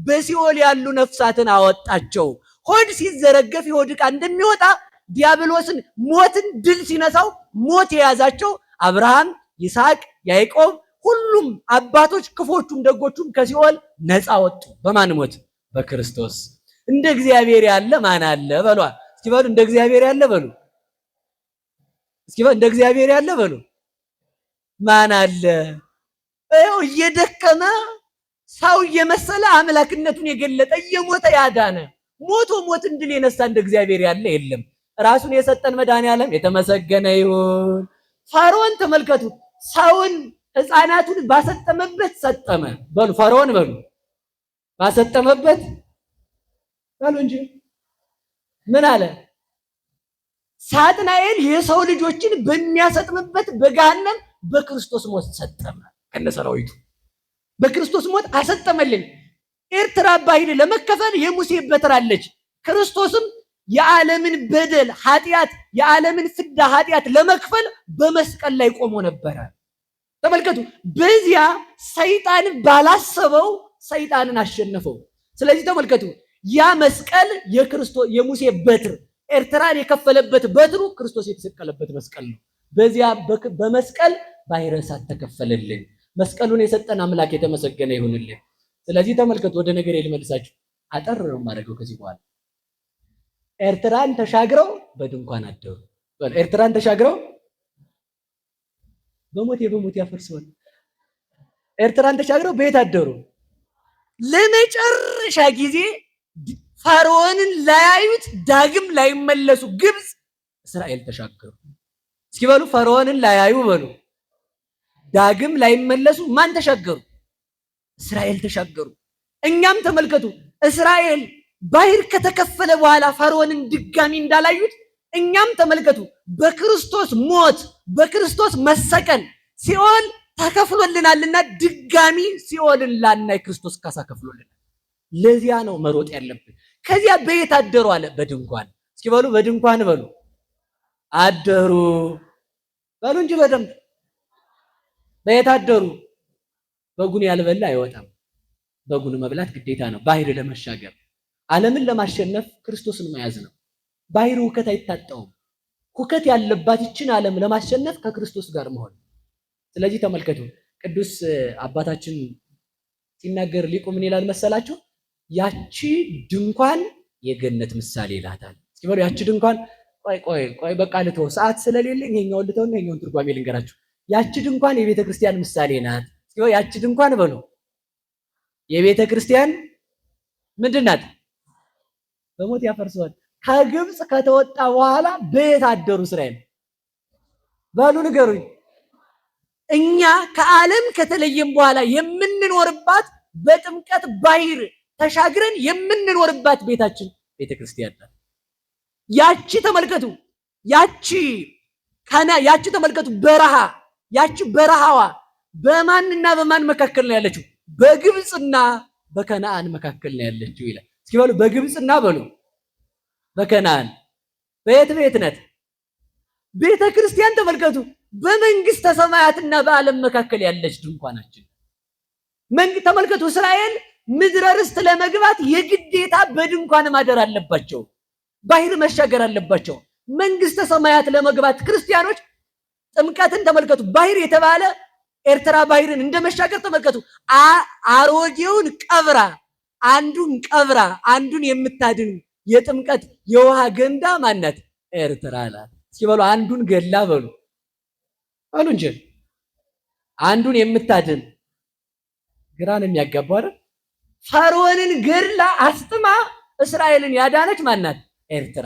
በሲኦል ያሉ ነፍሳትን አወጣቸው። ሆድ ሲዘረገፍ የሆድ ዕቃ እንደሚወጣ ዲያብሎስን ሞትን ድል ሲነሳው ሞት የያዛቸው አብርሃም፣ ይስሐቅ፣ ያዕቆብ ሁሉም አባቶች ክፎቹም ደጎቹም ከሲኦል ነፃ ወጡ። በማን ሞት? በክርስቶስ። እንደ እግዚአብሔር ያለ ማን አለ በሏ። እስኪ በሉ እንደ እግዚአብሔር ያለ በሉ። እስኪ በሉ እንደ እግዚአብሔር ያለ በሉ። ማን አለ? ይኸው እየደከመ ሰው እየመሰለ አምላክነቱን የገለጠ እየሞተ ያዳነ ሞቶ ሞትን ድል የነሳ እንደ እግዚአብሔር ያለ የለም። ራሱን የሰጠን መድኃኒዓለም የተመሰገነ ይሁን። ፈርዖን ተመልከቱ፣ ሰውን ሕፃናቱን ባሰጠመበት ሰጠመ። በሉ ፈርዖን በሉ ባሰጠመበት በሉ እንጂ ምን አለ? ሳጥናኤል የሰው ልጆችን በሚያሰጥምበት በገሃነም በክርስቶስ ሞት ሰጠመ። ከነሰራዊቱ በክርስቶስ ሞት አሰጠመልን። ኤርትራ ባህር ለመከፈል የሙሴ በትር አለች። ክርስቶስም የዓለምን በደል ኃጢአት፣ የዓለምን ፍዳ ኃጢአት ለመክፈል በመስቀል ላይ ቆሞ ነበረ። ተመልከቱ፣ በዚያ ሰይጣን ባላሰበው ሰይጣንን አሸነፈው። ስለዚህ ተመልከቱ፣ ያ መስቀል የክርስቶስ የሙሴ በትር ኤርትራን የከፈለበት በትሩ ክርስቶስ የተሰቀለበት መስቀል ነው። በዚያ በመስቀል ባሕረ እሳት ተከፈለልን። መስቀሉን የሰጠን አምላክ የተመሰገነ ይሁንልን። ስለዚህ ተመልከቱ፣ ወደ ነገር ልመልሳችሁ። አጠር ነው የማደርገው ከዚህ በኋላ። ኤርትራን ተሻግረው በድንኳን አደሩ። ኤርትራን ተሻግረው በሞቴ በሞቴ ያፈርሰዋል። ኤርትራን ተሻግረው በየት አደሩ? ለመጨረሻ ጊዜ ፈርዖንን ላያዩት ዳግም ላይመለሱ ግብፅ እስራኤል ተሻገሩ። እስኪ በሉ ፈርዖንን ላያዩ በሉ ዳግም ላይመለሱ ማን ተሻገሩ? እስራኤል ተሻገሩ። እኛም ተመልከቱ እስራኤል ባህር ከተከፈለ በኋላ ፈርዖንን ድጋሚ እንዳላዩት እኛም ተመልከቱ በክርስቶስ ሞት በክርስቶስ መሰቀል ሲኦል ተከፍሎልናልና ድጋሚ ሲኦልን ላናይ ክርስቶስ ካሳ ከፍሎልናል። ለዚያ ነው መሮጥ ያለብን። ከዚያ በየት አደሩ አለ? በድንኳን። እስኪ በሉ በድንኳን በሉ አደሩ በሉ እንጂ በደንብ በየት አደሩ? በጉን ያልበላ አይወጣም። በጉን መብላት ግዴታ ነው። ባህር ለመሻገር ዓለምን ለማሸነፍ ክርስቶስን መያዝ ነው። ባህር ሁከት አይታጣውም። ሁከት ያለባት ይችን ዓለም ለማሸነፍ ከክርስቶስ ጋር መሆን። ስለዚህ ተመልከቱ ቅዱስ አባታችን ሲናገር ሊቁ ምን ይላል መሰላችሁ? ያቺ ድንኳን የገነት ምሳሌ ይላታል። እስኪ በሉ ያቺ ድንኳን፣ ቆይ ቆይ ቆይ በቃ ልተው፣ ሰዓት ስለሌለኝ ይሄኛውን ልተውና ይሄኛውን ትርጓሜ ልንገራችሁ። ያቺ ድንኳን የቤተ ክርስቲያን ምሳሌ ናት። እስኪ በሉ ያቺ ድንኳን በሉ የቤተ ክርስቲያን ምንድን ናት? በሞት ያፈርሰዋል። ከግብፅ ከተወጣ በኋላ በየት አደሩ እስራኤል? በሉ ንገሩኝ። እኛ ከዓለም ከተለየም በኋላ የምንኖርባት በጥምቀት ባህር ተሻግረን የምንኖርባት ቤታችን ቤተክርስቲያን ናት። ያቺ ተመልከቱ፣ ያቺ ከና ያቺ ተመልከቱ በረሃ፣ ያቺ በረሃዋ በማንና በማን መካከል ነው ያለችው? በግብፅና በከነአን መካከል ነው ያለችው ይላል። እስኪ በሉ በግብፅና በሉ በከነአን በየት በየት ናት? ቤተ ክርስቲያን ተመልከቱ በመንግስተ ሰማያትና በዓለም መካከል ያለች ድንኳናችን። ተመልከቱ እስራኤል ምድረ ርስት ለመግባት የግዴታ በድንኳን ማደር አለባቸው። ባህር መሻገር አለባቸው። መንግስተ ሰማያት ለመግባት ክርስቲያኖች ጥምቀትን ተመልከቱ ባህር የተባለ ኤርትራ ባህርን እንደመሻገር ተመልከቱ። አሮጌውን ቀብራ አንዱን ቀብራ አንዱን የምታድን የጥምቀት የውሃ ገንዳ ማናት? ኤርትራ ናት። እስኪ በሉ አንዱን ገላ በሉ በሉ እንጂ አንዱን የምታድን ግራ ነው የሚያጋባው አይደል? ፈርዖንን ገድላ አስጥማ እስራኤልን ያዳነች ማናት? ኤርትራ።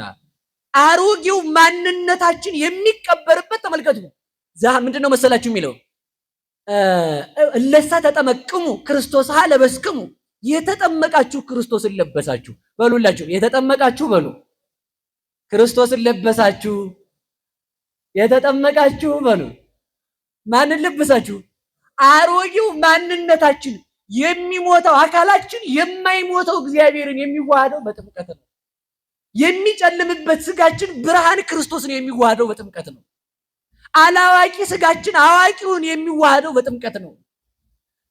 አሮጌው ማንነታችን የሚቀበርበት ተመልከቱ። ዛ ምንድነው መሰላችሁ የሚለው እለሳ ተጠመቅሙ ክርስቶስ ለበስክሙ፣ የተጠመቃችሁ ክርስቶስን ለበሳችሁ። በሉላችሁ የተጠመቃችሁ በሉ ክርስቶስን ለበሳችሁ። የተጠመቃችሁ በሉ ማንን ለበሳችሁ? አሮጌው ማንነታችን የሚሞተው አካላችን የማይሞተው እግዚአብሔርን የሚዋሃደው በጥምቀት ነው። የሚጨልምበት ስጋችን ብርሃን ክርስቶስን የሚዋሃደው በጥምቀት ነው። አላዋቂ ስጋችን አዋቂውን የሚዋሃደው በጥምቀት ነው።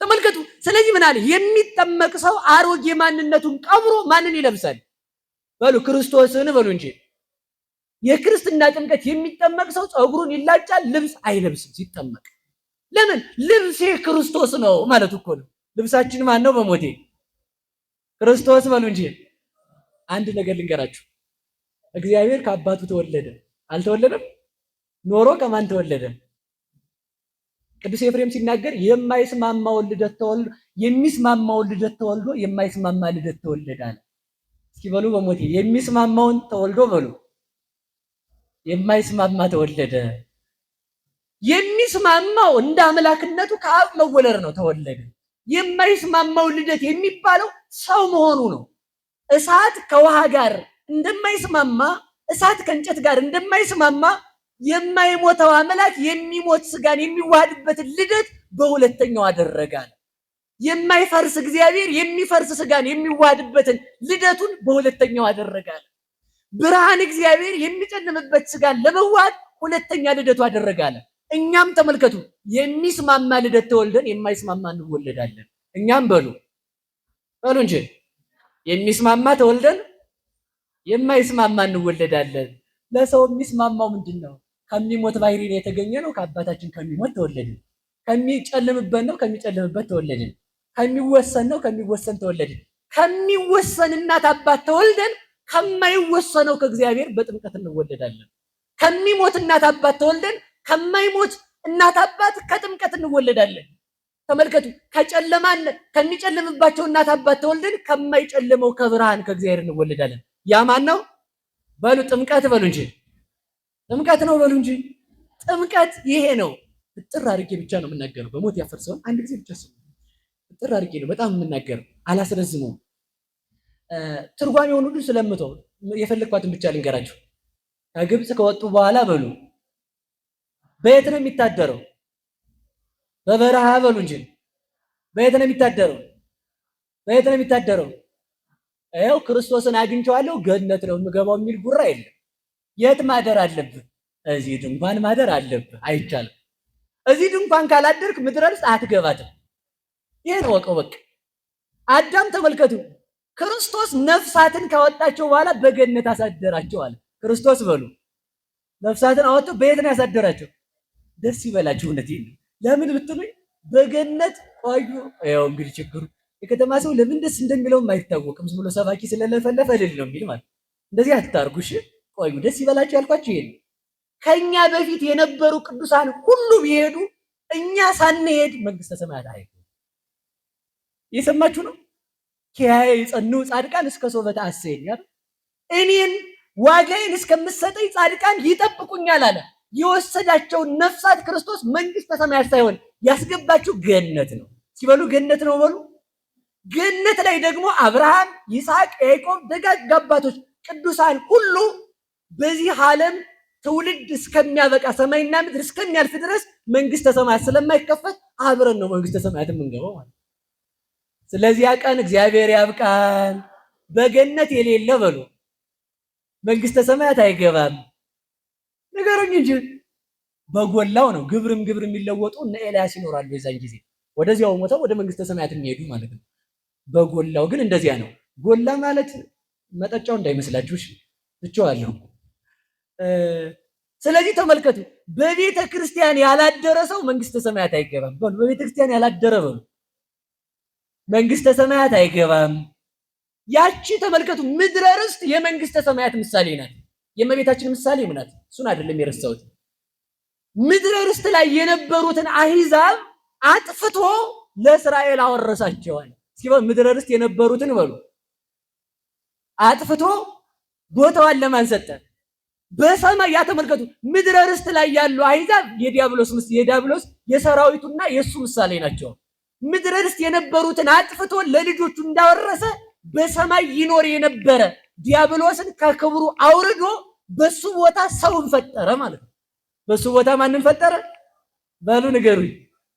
ተመልከቱ። ስለዚህ ምን አለ? የሚጠመቅ ሰው አሮጌ ማንነቱን ቀብሮ ማንን ይለብሳል? በሉ ክርስቶስን በሉ እንጂ። የክርስትና ጥምቀት የሚጠመቅ ሰው ፀጉሩን ይላጫል፣ ልብስ አይለብስም ሲጠመቅ። ለምን? ልብሴ ክርስቶስ ነው ማለት እኮ ነው። ልብሳችን ማን ነው? በሞቴ ክርስቶስ በሉ እንጂ። አንድ ነገር ልንገራችሁ። እግዚአብሔር ከአባቱ ተወለደ አልተወለደም? ኖሮ ከማን ተወለደ? ቅዱስ ኤፍሬም ሲናገር የማይስማማውን ልደት ተወልዶ የሚስማማውን ልደት ተወልዶ የማይስማማ ልደት ተወለደ አለ። እስኪ በሉ በሞቴ የሚስማማውን ተወልዶ በሉ የማይስማማ ተወለደ። የሚስማማው እንደ አምላክነቱ ከአብ መወለድ ነው፣ ተወለደ። የማይስማማው ልደት የሚባለው ሰው መሆኑ ነው። እሳት ከውሃ ጋር እንደማይስማማ፣ እሳት ከእንጨት ጋር እንደማይስማማ የማይሞተው አምላክ የሚሞት ስጋን የሚዋሃድበትን ልደት በሁለተኛው አደረጋል። የማይፈርስ እግዚአብሔር የሚፈርስ ስጋን የሚዋሃድበትን ልደቱን በሁለተኛው አደረጋል። ብርሃን እግዚአብሔር የሚጨልምበት ስጋን ለመዋሃድ ሁለተኛ ልደቱ አደረጋል። እኛም ተመልከቱ የሚስማማ ልደት ተወልደን የማይስማማ እንወለዳለን። እኛም በሉ በሉ እንጂ የሚስማማ ተወልደን የማይስማማ እንወለዳለን። ለሰው የሚስማማው ምንድን ነው? ከሚሞት ባህሪ ነው የተገኘ ነው። ከአባታችን ከሚሞት ተወለድን። ከሚጨልምበት ነው፣ ከሚጨልምበት ተወለድን። ከሚወሰን ነው፣ ከሚወሰን ተወለድን። ከሚወሰን እናት አባት ተወልደን ከማይወሰነው ከእግዚአብሔር በጥምቀት እንወለዳለን። ከሚሞት እናት አባት ተወልደን ከማይሞት እናት አባት ከጥምቀት እንወለዳለን። ተመልከቱ፣ ከጨለማን ከሚጨልምባቸው እናት አባት ተወልደን ከማይጨልመው ከብርሃን ከእግዚአብሔር እንወለዳለን። ያ ማን ነው? በሉ ጥምቀት በሉ እንጂ ጥምቀት ነው በሉ እንጂ። ጥምቀት ይሄ ነው። እጥር አድርጌ ብቻ ነው የምናገረው። በሞት ያፈርሰውን አንድ ጊዜ ብቻ ስሙ። እጥር አድርጌ ነው በጣም የምናገረው፣ አላስረዝመውም። ትርጓሜውን ሁሉ ስለምተው የፈለግኳትን ብቻ ልንገራችሁ። ከግብፅ ከወጡ በኋላ በሉ በየት ነው የሚታደረው? በበረሃ በሉ እንጂ። በየት ነው የሚታደረው? በየት ነው የሚታደረው? ይኸው ክርስቶስን አግኝቼዋለሁ ገነት ነው የምገባው የሚል ጉራ የለም። የት ማደር አለብህ? እዚህ ድንኳን ማደር አለብህ። አይቻልም። እዚህ ድንኳን ካላደርክ ምድረ ርስት አትገባትም። ይሄን ወቀው በቃ። አዳም ተመልከቱ፣ ክርስቶስ ነፍሳትን ካወጣቸው በኋላ በገነት አሳደራቸው አለ። ክርስቶስ በሉ ነፍሳትን አወጥቶ በየት ነው ያሳደራቸው? ደስ ይበላችሁ። እውነት ለምን ብትሉኝ በገነት ቆዩ። ያው እንግዲህ ችግሩ የከተማ ሰው ለምን ደስ እንደሚለውም አይታወቅም። ዝም ብሎ ሰባኪ ስለለፈለፈ እልል ነው የሚል ማለት። እንደዚህ አታርጉ እሺ። ቆዩ፣ ደስ ይበላችሁ ያልኳችሁ ይሄ ነው። ከኛ በፊት የነበሩ ቅዱሳን ሁሉ ቢሄዱ እኛ ሳንሄድ መንግስተ ሰማያት አይገቡም። እየሰማችሁ ነው። ኪያዬ የጸኑ ጻድቃን እስከ ሶበተ አሰየኝ አይደል? እኔን ዋጋዬን እስከምሰጠኝ ጻድቃን ይጠብቁኛል አለ። የወሰዳቸውን ነፍሳት ክርስቶስ መንግስተ ሰማያት ሳይሆን ያስገባችሁ ገነት ነው። ሲበሉ ገነት ነው በሉ። ገነት ላይ ደግሞ አብርሃም፣ ይስሐቅ፣ ያዕቆብ ደጋግ አባቶች ቅዱሳን ሁሉ በዚህ ዓለም ትውልድ እስከሚያበቃ ሰማይና ምድር እስከሚያልፍ ድረስ መንግስተ ሰማያት ስለማይከፈት አብረን ነው መንግስተ ሰማያት የምንገባው ማለት። ስለዚያ ቀን እግዚአብሔር ያብቃን። በገነት የሌለ በሉ መንግስተ ሰማያት አይገባም። ንገሩኝ እንጂ በጎላው ነው። ግብርም ግብር የሚለወጡ እነ ኤልያስ ይኖራሉ የዛን ጊዜ ወደዚያው ሞተው ወደ መንግስተ ሰማያት የሚሄዱ ማለት ነው። በጎላው ግን እንደዚያ ነው። ጎላ ማለት መጠጫው እንዳይመስላችሁ እሺ፣ ትቼዋለሁ። ስለዚህ ተመልከቱ፣ በቤተ ክርስቲያን ያላደረ ሰው መንግስተ ሰማያት አይገባም። በሉ በቤተ ክርስቲያን ያላደረ በሉ መንግስተ ሰማያት አይገባም። ያቺ ተመልከቱ ምድረ ርስት የመንግስተ ሰማያት ምሳሌ ናት። የእመቤታችን ምሳሌ ናት። እሱን አይደለም የረሳሁት። ምድረ ርስት ላይ የነበሩትን አሂዛብ አጥፍቶ ለእስራኤል አወረሳቸዋል። እስኪ በሉ ምድረ ርስት የነበሩትን በሉ አጥፍቶ ቦታዋን ለማን ሰጠ? በሰማይ ያ ተመልከቱ፣ ምድረ ርስት ላይ ያሉ አሂዛብ የዲያብሎስ የሰራዊቱና የእሱ ምሳሌ ናቸው። ምድረ ርስት የነበሩትን አጥፍቶ ለልጆቹ እንዳወረሰ በሰማይ ይኖር የነበረ ዲያብሎስን ከክብሩ አውርዶ በሱ ቦታ ሰውን ፈጠረ ማለት ነው። በሱ ቦታ ማንን ፈጠረ? በሉ ንገሩኝ።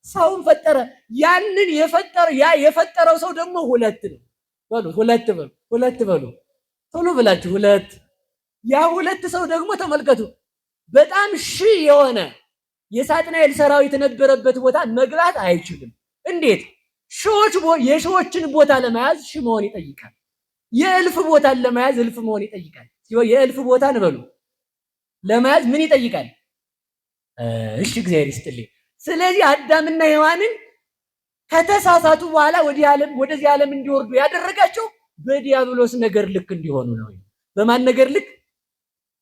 ሰውን ፈጠረ። ያንን የፈጠረ ያ የፈጠረው ሰው ደግሞ ሁለት ነው። በሉ ሁለት በሉ ሁለት በሉ ቶሎ ብላችሁ ሁለት። ያ ሁለት ሰው ደግሞ ተመልከቱ፣ በጣም ሺህ የሆነ የሳጥናኤል ሰራዊት የነበረበት ቦታ መግባት አይችልም። እንዴት? ሺዎች የሺዎችን ቦታ ለመያዝ ሺህ መሆን ይጠይቃል። የእልፍ ቦታን ለመያዝ እልፍ መሆን ይጠይቃል። የእልፍ ቦታን በሉ ለመያዝ ምን ይጠይቃል? እሺ እግዚአብሔር ይስጥልኝ። ስለዚህ አዳምና ሔዋንን ከተሳሳቱ በኋላ ወደዚህ ዓለም እንዲወርዱ ያደረጋቸው በዲያብሎስ ነገር ልክ እንዲሆኑ ነው። በማን ነገር ልክ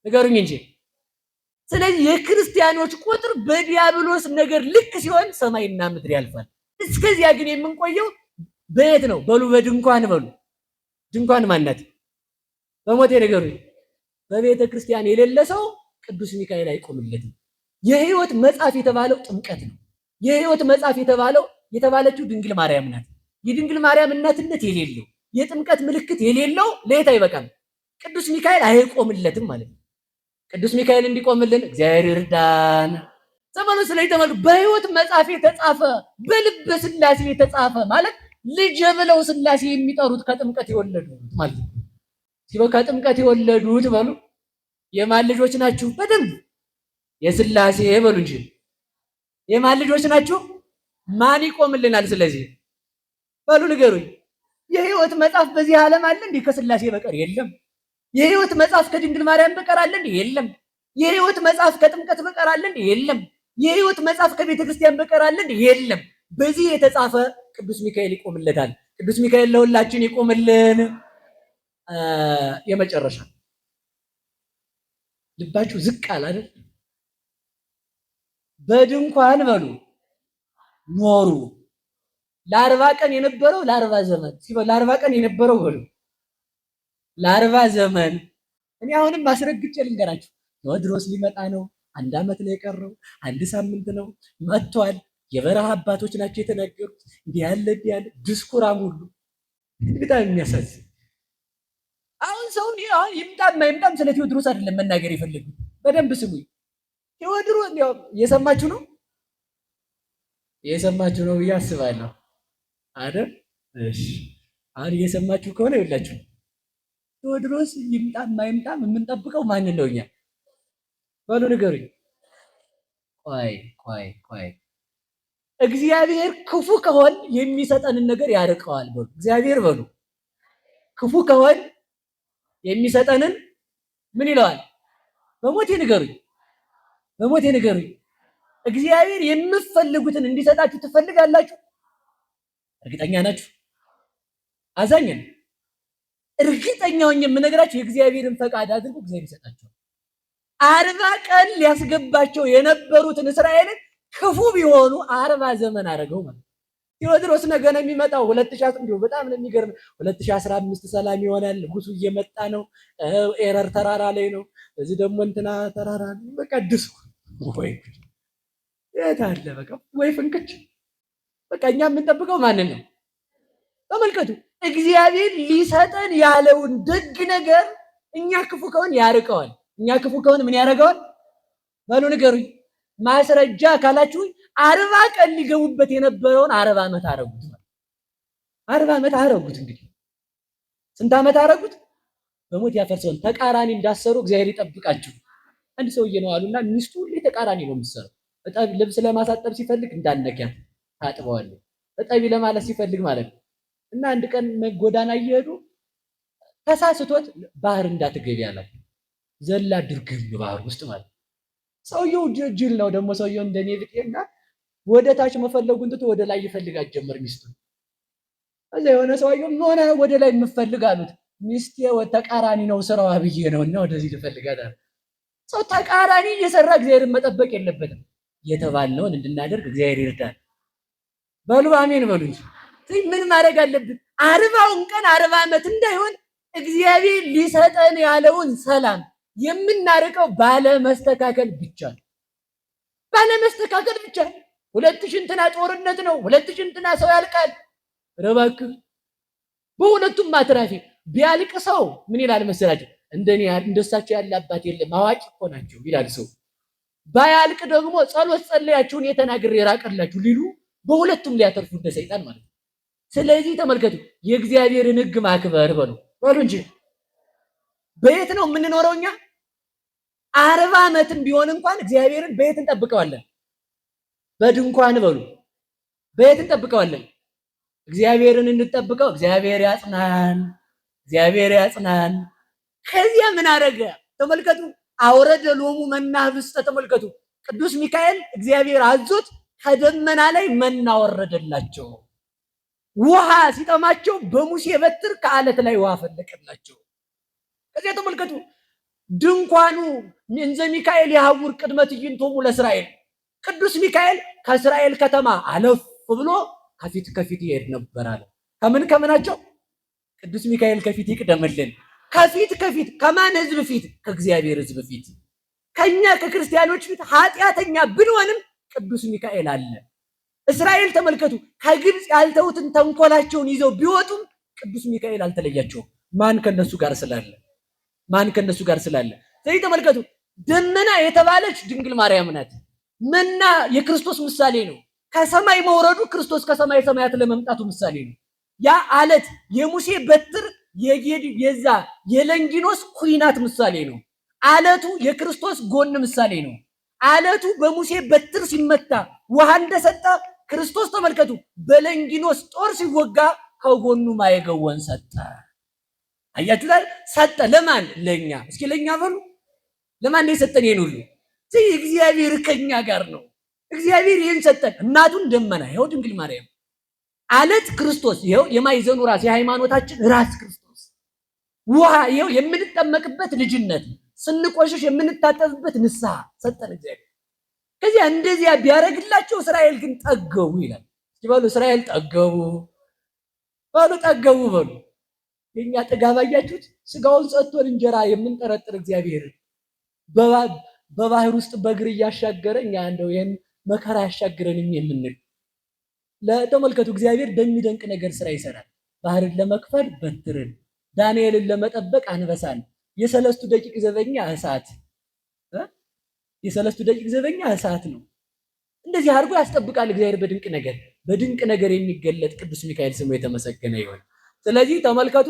ንገሩኝ እንጂ። ስለዚህ የክርስቲያኖች ቁጥር በዲያብሎስ ነገር ልክ ሲሆን ሰማይና ምድር ያልፋል። እስከዚያ ግን የምንቆየው በየት ነው? በሉ በድንኳን በሉ። ድንኳን ማናት? በሞቴ ንገሩኝ። በቤተ ክርስቲያን የሌለ ሰው ቅዱስ ሚካኤል አይቆምለትም። የሕይወት መጽሐፍ የተባለው ጥምቀት ነው። የሕይወት መጽሐፍ የተባለችው ድንግል ማርያም ናት። የድንግል ማርያም እናትነት የሌለው የጥምቀት ምልክት የሌለው ለየት አይበቃም። ቅዱስ ሚካኤል አይቆምለትም ማለት ነው። ቅዱስ ሚካኤል እንዲቆምልን እግዚአብሔር ይርዳን። ዘመኑ ስለተመልኩ በሕይወት መጽሐፍ የተጻፈ በልበ ሥላሴ የተጻፈ ማለት ልጅ ብለው ሥላሴ የሚጠሩት ከጥምቀት የወለዱት ማለት ነው። ሲበ ከጥምቀት የወለዱት በሉ የማን ልጆች ናችሁ? በደንብ የሥላሴ በሉ እንጂ የማን ልጆች ናችሁ? ማን ይቆምልናል? ስለዚህ በሉ ንገሩኝ። የሕይወት መጽሐፍ በዚህ ዓለም አለ እንዴ? ከሥላሴ በቀር የለም። የሕይወት መጽሐፍ ከድንግል ማርያም በቀር አለ እንዴ? የለም። የሕይወት መጽሐፍ ከጥምቀት በቀር አለ እንዴ? የለም። የሕይወት መጽሐፍ ከቤተ ክርስቲያን በቀር አለ እንዴ? የለም። በዚህ የተጻፈ ቅዱስ ሚካኤል ይቆምለታል። ቅዱስ ሚካኤል ለሁላችን ይቆምልን። የመጨረሻ ልባችሁ ዝቅ አለ አይደል? በድንኳን በሉ ኖሩ። ለ40 ቀን የነበረው ለ40 ዘመን ሲበል ለ40 ቀን የነበረው በሉ ለ40 ዘመን። እኔ አሁንም አስረግጬ ልንገራችሁ፣ ቴዎድሮስ ሊመጣ ነው። አንድ ዓመት ነው የቀረው፣ አንድ ሳምንት ነው። መጥቷል። የበረሃ አባቶች ናቸው የተናገሩት። እንዲህ ያለ እንዲህ ያለ ድስኩራም ሁሉ በጣም የሚያሳዝን። አሁን ሰው ይምጣም አይምጣም ስለ ቴዎድሮስ አይደለም መናገር የፈለጉት። በደንብ ስሙኝ። ቴዎድሮስ እየሰማችሁ ነው እየሰማችሁ ነው ብዬ አስባለሁ አይደል? እሺ አሁን እየሰማችሁ ከሆነ ይኸውላችሁ ቴዎድሮስ ይምጣም አይምጣም የምንጠብቀው ማንን ነው እኛ? በሉ ንገሩኝ። ቆይ ቆይ ቆይ እግዚአብሔር ክፉ ከሆን የሚሰጠንን ነገር ያርቀዋል። በሉ እግዚአብሔር በሉ ክፉ ከሆን የሚሰጠንን ምን ይለዋል? በሞቴ ንገሩኝ፣ በሞቴ ንገሩኝ። እግዚአብሔር የምትፈልጉትን እንዲሰጣችሁ ትፈልጋላችሁ? እርግጠኛ ናችሁ? አዛኝ ነው። እርግጠኛ ሆኜ የምነግራችሁ የእግዚአብሔርን ፈቃድ አድርጉ፣ እግዚአብሔር ይሰጣችኋል። 40 ቀን ሊያስገባቸው የነበሩትን እስራኤልን ክፉ ቢሆኑ 40 ዘመን አደረገው ማለት። ቴዎድሮስ ነገ ነው የሚመጣው። 2000 እንዲሁ በጣም ነው የሚገርም። 2015 ሰላም ይሆናል። ንጉሱ እየመጣ ነው። ኤረር ተራራ ላይ ነው። እዚህ ደግሞ እንትና ተራራ ነው። በቃ ድሱ ወይ የት አለ? በቃ ወይ ፍንክች። በቃ እኛ የምንጠብቀው ማንን ነው? ተመልከቱ። እግዚአብሔር ሊሰጠን ያለውን ደግ ነገር እኛ ክፉ ከሆን ያርቀዋል። እኛ ክፉ ከሆን ምን ያደርገዋል? በሉ ንገሩኝ። ማስረጃ ካላችሁ 40 ቀን ሊገቡበት የነበረውን 40 ዓመት አረጉት። 40 ዓመት አረጉት። እንግዲህ ስንት ዓመት አረጉት? በሞት ያፈርሰውን ተቃራኒ እንዳሰሩ እግዚአብሔር ይጠብቃችሁ። አንድ ሰውዬ ነው አሉና ሚስቱ ሁሌ ተቃራኒ ነው የምትሰራው። እጠብ ልብስ ለማሳጠብ ሲፈልግ እንዳነኪያት ታጥበዋለች። እጠቢ ለማለት ሲፈልግ ማለት ነው። እና አንድ ቀን ጎዳና እየሄዱ ተሳስቶት ባህር እንዳትገቢ አላት። ዘላ ድርግም ባህር ውስጥ ማለት ሰውየው ጅል ነው ደግሞ ሰውየው እንደኔ ብጤና ወደ ታች መፈለጉን ትቶ ወደ ላይ ይፈልጋት ጀመር ሚስቱን። ከዛ የሆነ ሰውየው ምን ሆነ ወደ ላይ የምፈልግ አሉት። ሚስቴ ተቃራኒ ነው ስራዋ ብዬ ነውና ወደዚህ ልፈልጋት አለ። ሰው ተቃራኒ እየሰራ እግዚአብሔርን መጠበቅ የለበትም። የተባልነውን እንድናደርግ እግዚአብሔር ይርዳል። በሉ አሜን በሉ እንጂ። ምን ማድረግ አለብን? 40ውን ቀን 40 ዓመት እንዳይሆን እግዚአብሔር ሊሰጠን ያለውን ሰላም የምናርቀው ባለመስተካከል ብቻ ነው። ባለመስተካከል ብቻ። 2000 እንትና ጦርነት ነው። 2000 እንትና ሰው ያልቃል። ኧረ እባክህ በሁለቱም አትራፊ ቢያልቅ ሰው ምን ይላል መሰላችሁ? እንደኔ እንደሳቸው ያለ አባት የለም አዋቂ እኮ ናቸው ይላል ሰው። ባያልቅ ደግሞ ጸሎት ጸለያችሁን የተናግሬ ራቀላችሁ ሊሉ በሁለቱም ሊያተርፉ እንደ ሰይጣን ማለት ነው። ስለዚህ ተመልከቱ፣ የእግዚአብሔርን ሕግ ማክበር በሉ በሉ እንጂ በየት ነው የምንኖረው እኛ? 40 ዓመትም ቢሆን እንኳን እግዚአብሔርን በየት እንጠብቀዋለን? በድንኳን በሉ። በየት እንጠብቀዋለን? እግዚአብሔርን እንጠብቀው። እግዚአብሔር ያጽናን፣ እግዚአብሔር ያጽናን። ከዚያ ምን አደረገ? ተመልከቱ። አውረደ ሎሙ መና ህብስተ። ተመልከቱ፣ ቅዱስ ሚካኤል እግዚአብሔር አዞት ከደመና ላይ መና ወረደላቸው። ውሃ ሲጠማቸው በሙሴ በትር ከአለት ላይ ውሃ ፈለቀላቸው። ከዚያ ተመልከቱ፣ ድንኳኑ እንዘ ሚካኤል የሐውር ቅድመ ትዕይንቶሙ ለእስራኤል፣ ቅዱስ ሚካኤል ከእስራኤል ከተማ አለፍ ብሎ ከፊት ከፊት ይሄድ ነበር አለ። ከምን ከምናቸው? ቅዱስ ሚካኤል ከፊት ይቅደምልን። ከፊት ከፊት ከማን ህዝብ ፊት? ከእግዚአብሔር ህዝብ ፊት፣ ከኛ ከክርስቲያኖች ፊት ኃጢአተኛ ብንሆንም ቅዱስ ሚካኤል አለ። እስራኤል ተመልከቱ፣ ከግብፅ ያልተውትን ተንኮላቸውን ይዘው ቢወጡም ቅዱስ ሚካኤል አልተለያቸውም። ማን ከነሱ ጋር ስላለ? ማን ከነሱ ጋር ስላለ? ስለዚህ ተመልከቱ፣ ደመና የተባለች ድንግል ማርያም ናት። መና የክርስቶስ ምሳሌ ነው። ከሰማይ መውረዱ ክርስቶስ ከሰማይ ሰማያት ለመምጣቱ ምሳሌ ነው። ያ አለት የሙሴ በትር የዛ የለንጊኖስ ኩናት ምሳሌ ነው። አለቱ የክርስቶስ ጎን ምሳሌ ነው። አለቱ በሙሴ በትር ሲመታ ውሃ እንደሰጠ ክርስቶስ ተመልከቱ፣ በለንጊኖስ ጦር ሲወጋ ከጎኑ ማየገወን ሰጠ። አያችሁታል? ሰጠ። ለማን? ለኛ። እስኪ ለኛ በሉ። ለማን ነው የሰጠን ይሄን ሁሉ? እግዚአብሔር ከኛ ጋር ነው። እግዚአብሔር ይህን ሰጠን። እናቱን ደመና፣ ይኸው ድንግል ማርያም፣ አለት ክርስቶስ፣ ይኸው የማዕዘኑ ራስ የሃይማኖታችን ራስ ክርስቶስ፣ ውሃ ይኸው የምንጠመቅበት ልጅነት፣ ስንቆሽሽ የምንታጠብበት ንስሐ ሰጠን እግዚአብሔር። ከዚያ እንደዚያ ቢያደርግላቸው እስራኤል ግን ጠገቡ ይላል። እስኪ በሉ እስራኤል ጠገቡ በሉ፣ ጠገቡ በሉ። የኛ ጥጋብ አያችሁት? ስጋውን ሰጥቶን እንጀራ የምንጠረጥር እግዚአብሔር በባህር ውስጥ በእግር እያሻገረ እኛ እንደው ይሄን መከራ ያሻግረንም የምንል ለተመልከቱ፣ እግዚአብሔር በሚደንቅ ነገር ስራ ይሰራል። ባህርን ለመክፈል በትርን፣ ዳንኤልን ለመጠበቅ አንበሳን፣ የሰለስቱ ደቂቅ ዘበኛ እሳት፣ የሰለስቱ ደቂቅ ዘበኛ እሳት ነው። እንደዚህ አድርጎ ያስጠብቃል እግዚአብሔር በድንቅ ነገር። በድንቅ ነገር የሚገለጥ ቅዱስ ሚካኤል ስሙ የተመሰገነ ይሁን። ስለዚህ ተመልከቱ፣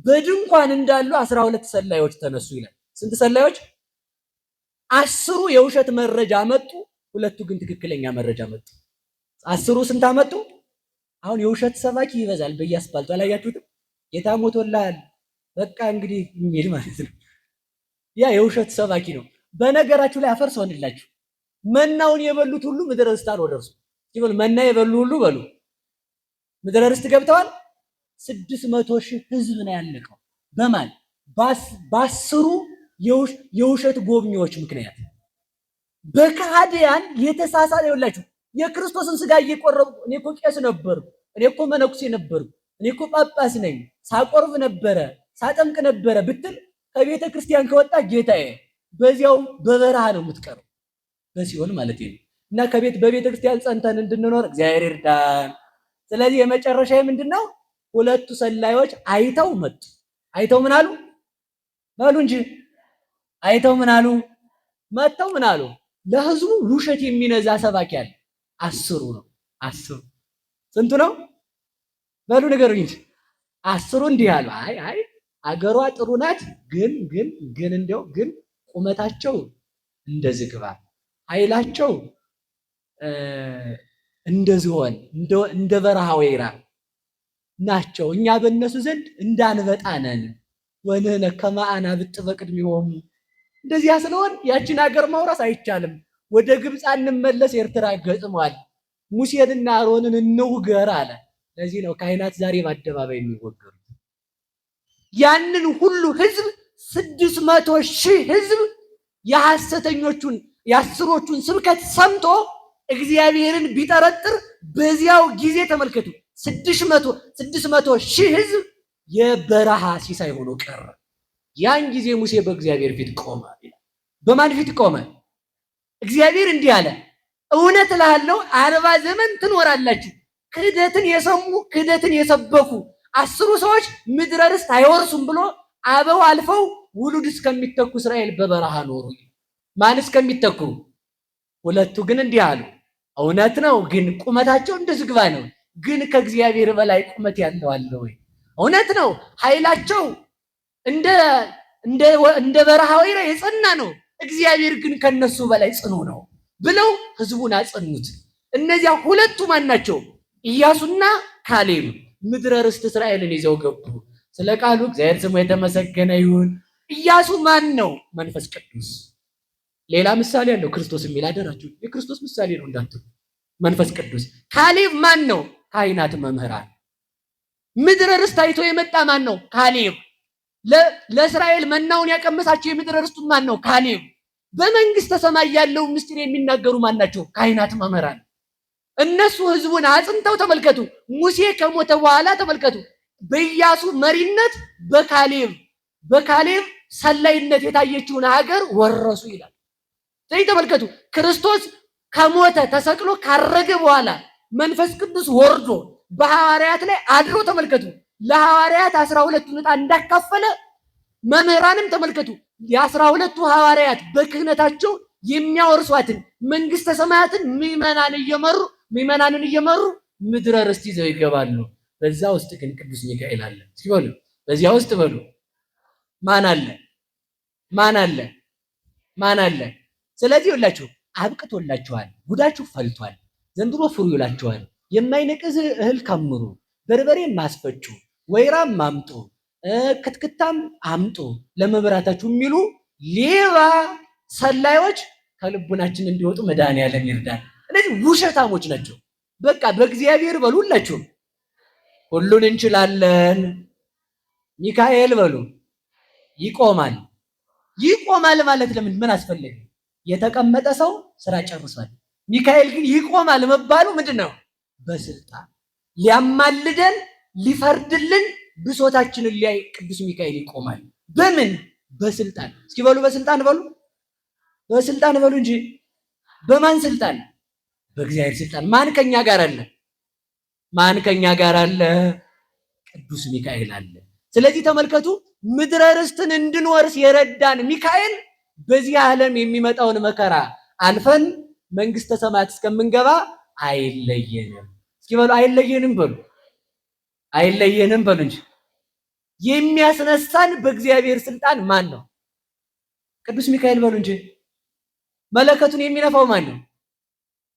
በድንኳን እንዳሉ 12 ሰላዮች ተነሱ ይላል። ስንት ሰላዮች? 10ሩ የውሸት መረጃ መጡ፣ ሁለቱ ግን ትክክለኛ መረጃ መጡ። 10ሩ ስንት አመጡ? አሁን የውሸት ሰባኪ ይበዛል በየአስፓልቱ አላያችሁትም? ጌታ ሞቶልሃል በቃ እንግዲህ የሚል ማለት ነው። ያ የውሸት ሰባኪ ነው። በነገራችሁ ላይ አፈር ሰሆንላችሁ መናውን የበሉት ሁሉ ምድረ ርስት አልወረሱም። ይበሉ መና የበሉ ሁሉ በሉ ምድረ ርስት ገብተዋል። 600,000 ህዝብ ነው ያለቀው። በማን? በ10ሩ የውሸት ጎብኚዎች ምክንያት፣ በከሃዲያን የተሳሳተ። ይኸውላችሁ የክርስቶስን ስጋ እየቆረቡ እኔ እኮ ቄስ ነበርኩ፣ እኔ እኮ መነኩሴ ነበርኩ፣ እኔ እኮ ጳጳስ ነኝ፣ ሳቆርብ ነበረ፣ ሳጠምቅ ነበረ ብትል ከቤተ ክርስቲያን ከወጣ ጌታዬ በዚያው በበረሃ ነው የምትቀረው፣ በሲኦል ማለት ነው። እና ከቤት በቤተ ክርስቲያን ጸንተን እንድንኖር እግዚአብሔር ይርዳን። ስለዚህ የመጨረሻ ምንድን ነው? ሁለቱ ሰላዮች አይተው መጡ። አይተው ምን አሉ? በሉ እንጂ አይተው ምን አሉ? መጥተው ምን አሉ? ለህዝቡ ውሸት የሚነዛ ሰባኪ አለ። 10ሩ ነው። 10ሩ ስንቱ ነው? በሉ ንገሩኝ እንጂ 10ሩ እንዲህ አሉ። አይ አይ አገሯ ጥሩ ናት፣ ግን ግን ግን እንደው ግን ቁመታቸው እንደ ዝግባ፣ ኃይላቸው እንደ ዝሆን፣ እንደ በረሃ ወይራ ናቸው። እኛ በእነሱ ዘንድ እንዳንበጣ ነን። ወንህነ ከመ አናብጥ በቅድሚሆሙ። እንደዚያ ስለሆን ያችን ሀገር ማውረስ አይቻልም። ወደ ግብፅ አንመለስ፣ ኤርትራ ገጥሟል። ሙሴንና አሮንን እንውገር አለ። ለዚህ ነው ካህናት ዛሬ በአደባባይ የሚወገሩት። ያንን ሁሉ ህዝብ 600,000 ህዝብ የሐሰተኞቹን የ10ሮቹን ስብከት ሰምቶ እግዚአብሔርን ቢጠረጥር በዚያው ጊዜ ተመልከቱ 600,000 ህዝብ የበረሃ ሲሳይ ሆኖ ቀረ። ያን ጊዜ ሙሴ በእግዚአብሔር ፊት ቆመ። በማን ፊት ቆመ? እግዚአብሔር እንዲህ አለ፣ እውነት እልሃለሁ 40 ዘመን ትኖራላችሁ። ክህደትን የሰሙ ክህደትን የሰበኩ 10ሩ ሰዎች ምድረ ርስት አይወርሱም ብሎ አበው አልፈው ውሉድ እስከሚተኩ እስራኤል በበረሃ ኖሩ። ማን እስከሚተኩ? ሁለቱ ግን እንዲህ አሉ፣ እውነት ነው፣ ግን ቁመታቸው እንደ ዝግባ ነው። ግን ከእግዚአብሔር በላይ ቁመት ያለው አለ ወይ? እውነት ነው፣ ኃይላቸው እንደ እንደ እንደ በረሃ ወይራ የጸና ነው። እግዚአብሔር ግን ከነሱ በላይ ጽኑ ነው ብለው ህዝቡን አጸኑት። እነዚያ ሁለቱ ማን ናቸው? ኢያሱና ካሌብ ምድረ ርስት እስራኤልን ይዘው ገቡ። ስለ ቃሉ እግዚአብሔር ስሙ የተመሰገነ ይሁን። ኢያሱ ማን ነው? መንፈስ ቅዱስ። ሌላ ምሳሌ አለው ክርስቶስ የሚል አደራችሁ፣ የክርስቶስ ምሳሌ ነው እንዳትሉ። መንፈስ ቅዱስ። ካሌብ ማን ነው? ካህናት መምህራን። ምድረ ርስት አይቶ የመጣ ማን ነው? ካሌብ። ለእስራኤል መናውን ያቀመሳቸው የምድረ ርስቱ ማን ነው? ካሌብ። በመንግስተ ሰማይ ያለው ምስጢር የሚናገሩ ማን ናቸው? ካህናት መምህራን። እነሱ ህዝቡን አጽንተው ተመልከቱ። ሙሴ ከሞተ በኋላ ተመልከቱ፣ በኢያሱ መሪነት በካሌብ ሰላይነት የታየችውን ሀገር ወረሱ ይላል። ስለዚህ ተመልከቱ፣ ክርስቶስ ከሞተ ተሰቅሎ ካረገ በኋላ መንፈስ ቅዱስ ወርዶ በሐዋርያት ላይ አድሮ ተመልከቱ፣ ለሐዋርያት 12ቱን ዕጣ እንዳካፈለ መምህራንም ተመልከቱ፣ የ12ቱ ሐዋርያት በክህነታቸው የሚያወርሷትን መንግስተ ሰማያትን ምዕመናንን እየመሩ ምድረ ርስት ይዘው ይገባሉ። በዛ ውስጥ ግን ቅዱስ ሚካኤል አለ። እስኪ በሉ በዚያ ውስጥ በሉ ማን አለ? ማን አለ? ማን አለ? ስለዚህ ይኸውላችሁ አብቅቶላችኋል። ጉዳችሁ ፈልቷል። ዘንድሮ ፍሩ ይላችኋል። የማይነቅዝ እህል ከምሩ፣ በርበሬም ማስፈጩ፣ ወይራም አምጡ፣ ክትክታም አምጡ ለመብራታችሁ የሚሉ ሌባ ሰላዮች ከልቡናችን እንዲወጡ መድኃኒዓለም ይርዳል። እነዚህ ውሸታሞች ናቸው። በቃ በእግዚአብሔር በሉ ሁላችሁም ሁሉን እንችላለን። ሚካኤል በሉ ይቆማል። ይቆማል ማለት ለምን ምን አስፈለገ? የተቀመጠ ሰው ስራ ጨርሷል። ሚካኤል ግን ይቆማል መባሉ ምንድን ነው? በስልጣን ሊያማልደን ሊፈርድልን ብሶታችንን ሊያይ ቅዱስ ሚካኤል ይቆማል። በምን? በስልጣን። እስኪ በሉ በስልጣን በሉ፣ በስልጣን በሉ እንጂ በማን ስልጣን? በእግዚአብሔር ስልጣን። ማን ከኛ ጋር አለ? ማን ከኛ ጋር አለ? ቅዱስ ሚካኤል አለ። ስለዚህ ተመልከቱ፣ ምድረ ርስትን እንድንወርስ የረዳን ሚካኤል በዚህ ዓለም የሚመጣውን መከራ አልፈን መንግስተ ሰማያት እስከምንገባ አይለየንም። እስኪ በሉ አይለየንም በሉ፣ አይለየንም በሉ እንጂ። የሚያስነሳን በእግዚአብሔር ስልጣን ማን ነው? ቅዱስ ሚካኤል በሉ እንጂ። መለከቱን የሚነፋው ማን ነው?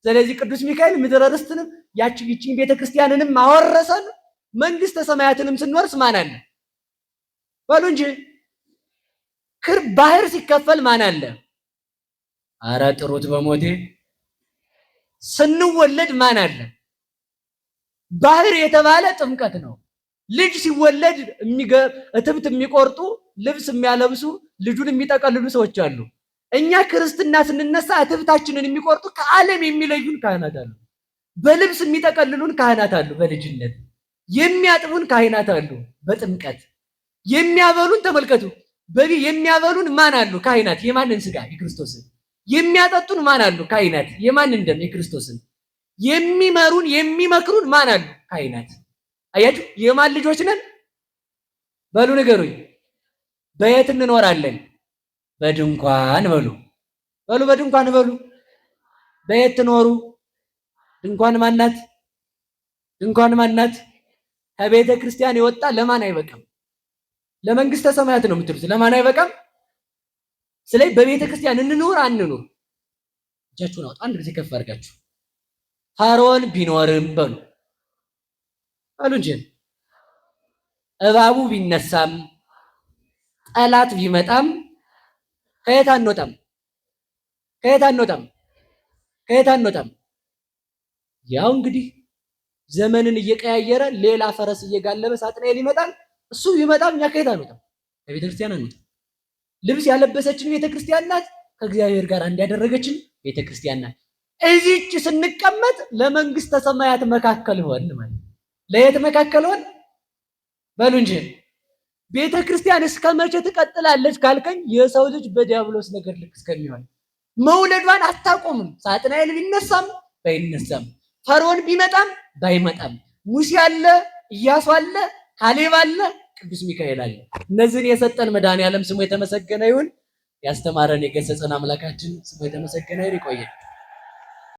ስለዚህ ቅዱስ ሚካኤል ምድረ ርስትንም ያቺን ቤተክርስቲያንንም አወረሰን። መንግስተ ሰማያትንም ስንወርስ ማን አለ በሉ እንጂ። ባህር ሲከፈል ማን አለ? አረ ጥሩት በሞቴ። ስንወለድ ማን አለ? ባህር የተባለ ጥምቀት ነው። ልጅ ሲወለድ እትብት የሚቆርጡ ልብስ የሚያለብሱ ልጁን የሚጠቀልሉ ሰዎች አሉ። እኛ ክርስትና ስንነሳ እትብታችንን የሚቆርጡ ከዓለም የሚለዩን ካህናት አሉ። በልብስ የሚጠቀልሉን ካህናት አሉ። በልጅነት የሚያጥቡን ካህናት አሉ። በጥምቀት የሚያበሉን ተመልከቱ፣ የሚያበሉን ማን አሉ? ካህናት። የማንን ስጋ? የክርስቶስን። የሚያጠጡን ማን አሉ? ካህናት። የማንን ደም? የክርስቶስን። የሚመሩን የሚመክሩን ማን አሉ? ካህናት። አያችሁ፣ የማን ልጆች ነን? በሉ ንገሩኝ። በየት እንኖራለን? በድንኳን በሉ በሉ፣ በድንኳን በሉ። በየት ትኖሩ? ድንኳን ማናት? ድንኳን ማናት? ከቤተ ክርስቲያን የወጣ ለማን አይበቃም? ለመንግስተ ሰማያት ነው የምትሉት። ለማን አይበቃም? ስለዚህ በቤተ ክርስቲያን እንኑር አንኑር? እጃችሁን አውጡ አንድ ጊዜ ከፍ አድርጋችሁ። ፈርዖን ቢኖርም በሉ በሉ እንጂ እባቡ ቢነሳም ጠላት ቢመጣም ከየት አንወጣም? ከየት አንወጣም? ከየት አንወጣም? ያው እንግዲህ ዘመንን እየቀያየረ ሌላ ፈረስ እየጋለበ ሳጥናኤል ይመጣል። እሱ ቢመጣም እኛ ከየት አንወጣም? ከቤተ ክርስቲያን አንወጣም። ልብስ ያለበሰችን ቤተ ክርስቲያን ናት። ከእግዚአብሔር ጋር እንዲያደረገችን ቤተ ክርስቲያን ናት። እዚች ስንቀመጥ ለመንግስተ ሰማያት መካከል ሆን ማለት ለየት መካከል ሆን በሉ እንጂ። ቤተ ክርስቲያን እስከ መቼ ትቀጥላለች ካልከኝ የሰው ልጅ በዲያብሎስ ነገር ልክ እስከሚሆን መውለዷን አታቆምም። ሳጥናኤል ቢነሳም ባይነሳም፣ ፈርዖን ቢመጣም ባይመጣም፣ ሙሴ አለ፣ ኢያሱ አለ፣ ካሌብ አለ፣ ቅዱስ ሚካኤል አለ። እነዚህን የሰጠን መድኃኔዓለም ስሙ የተመሰገነ ይሁን። ያስተማረን የገሰጸን አምላካችን ስሙ የተመሰገነ ይሁን። ይቆየን።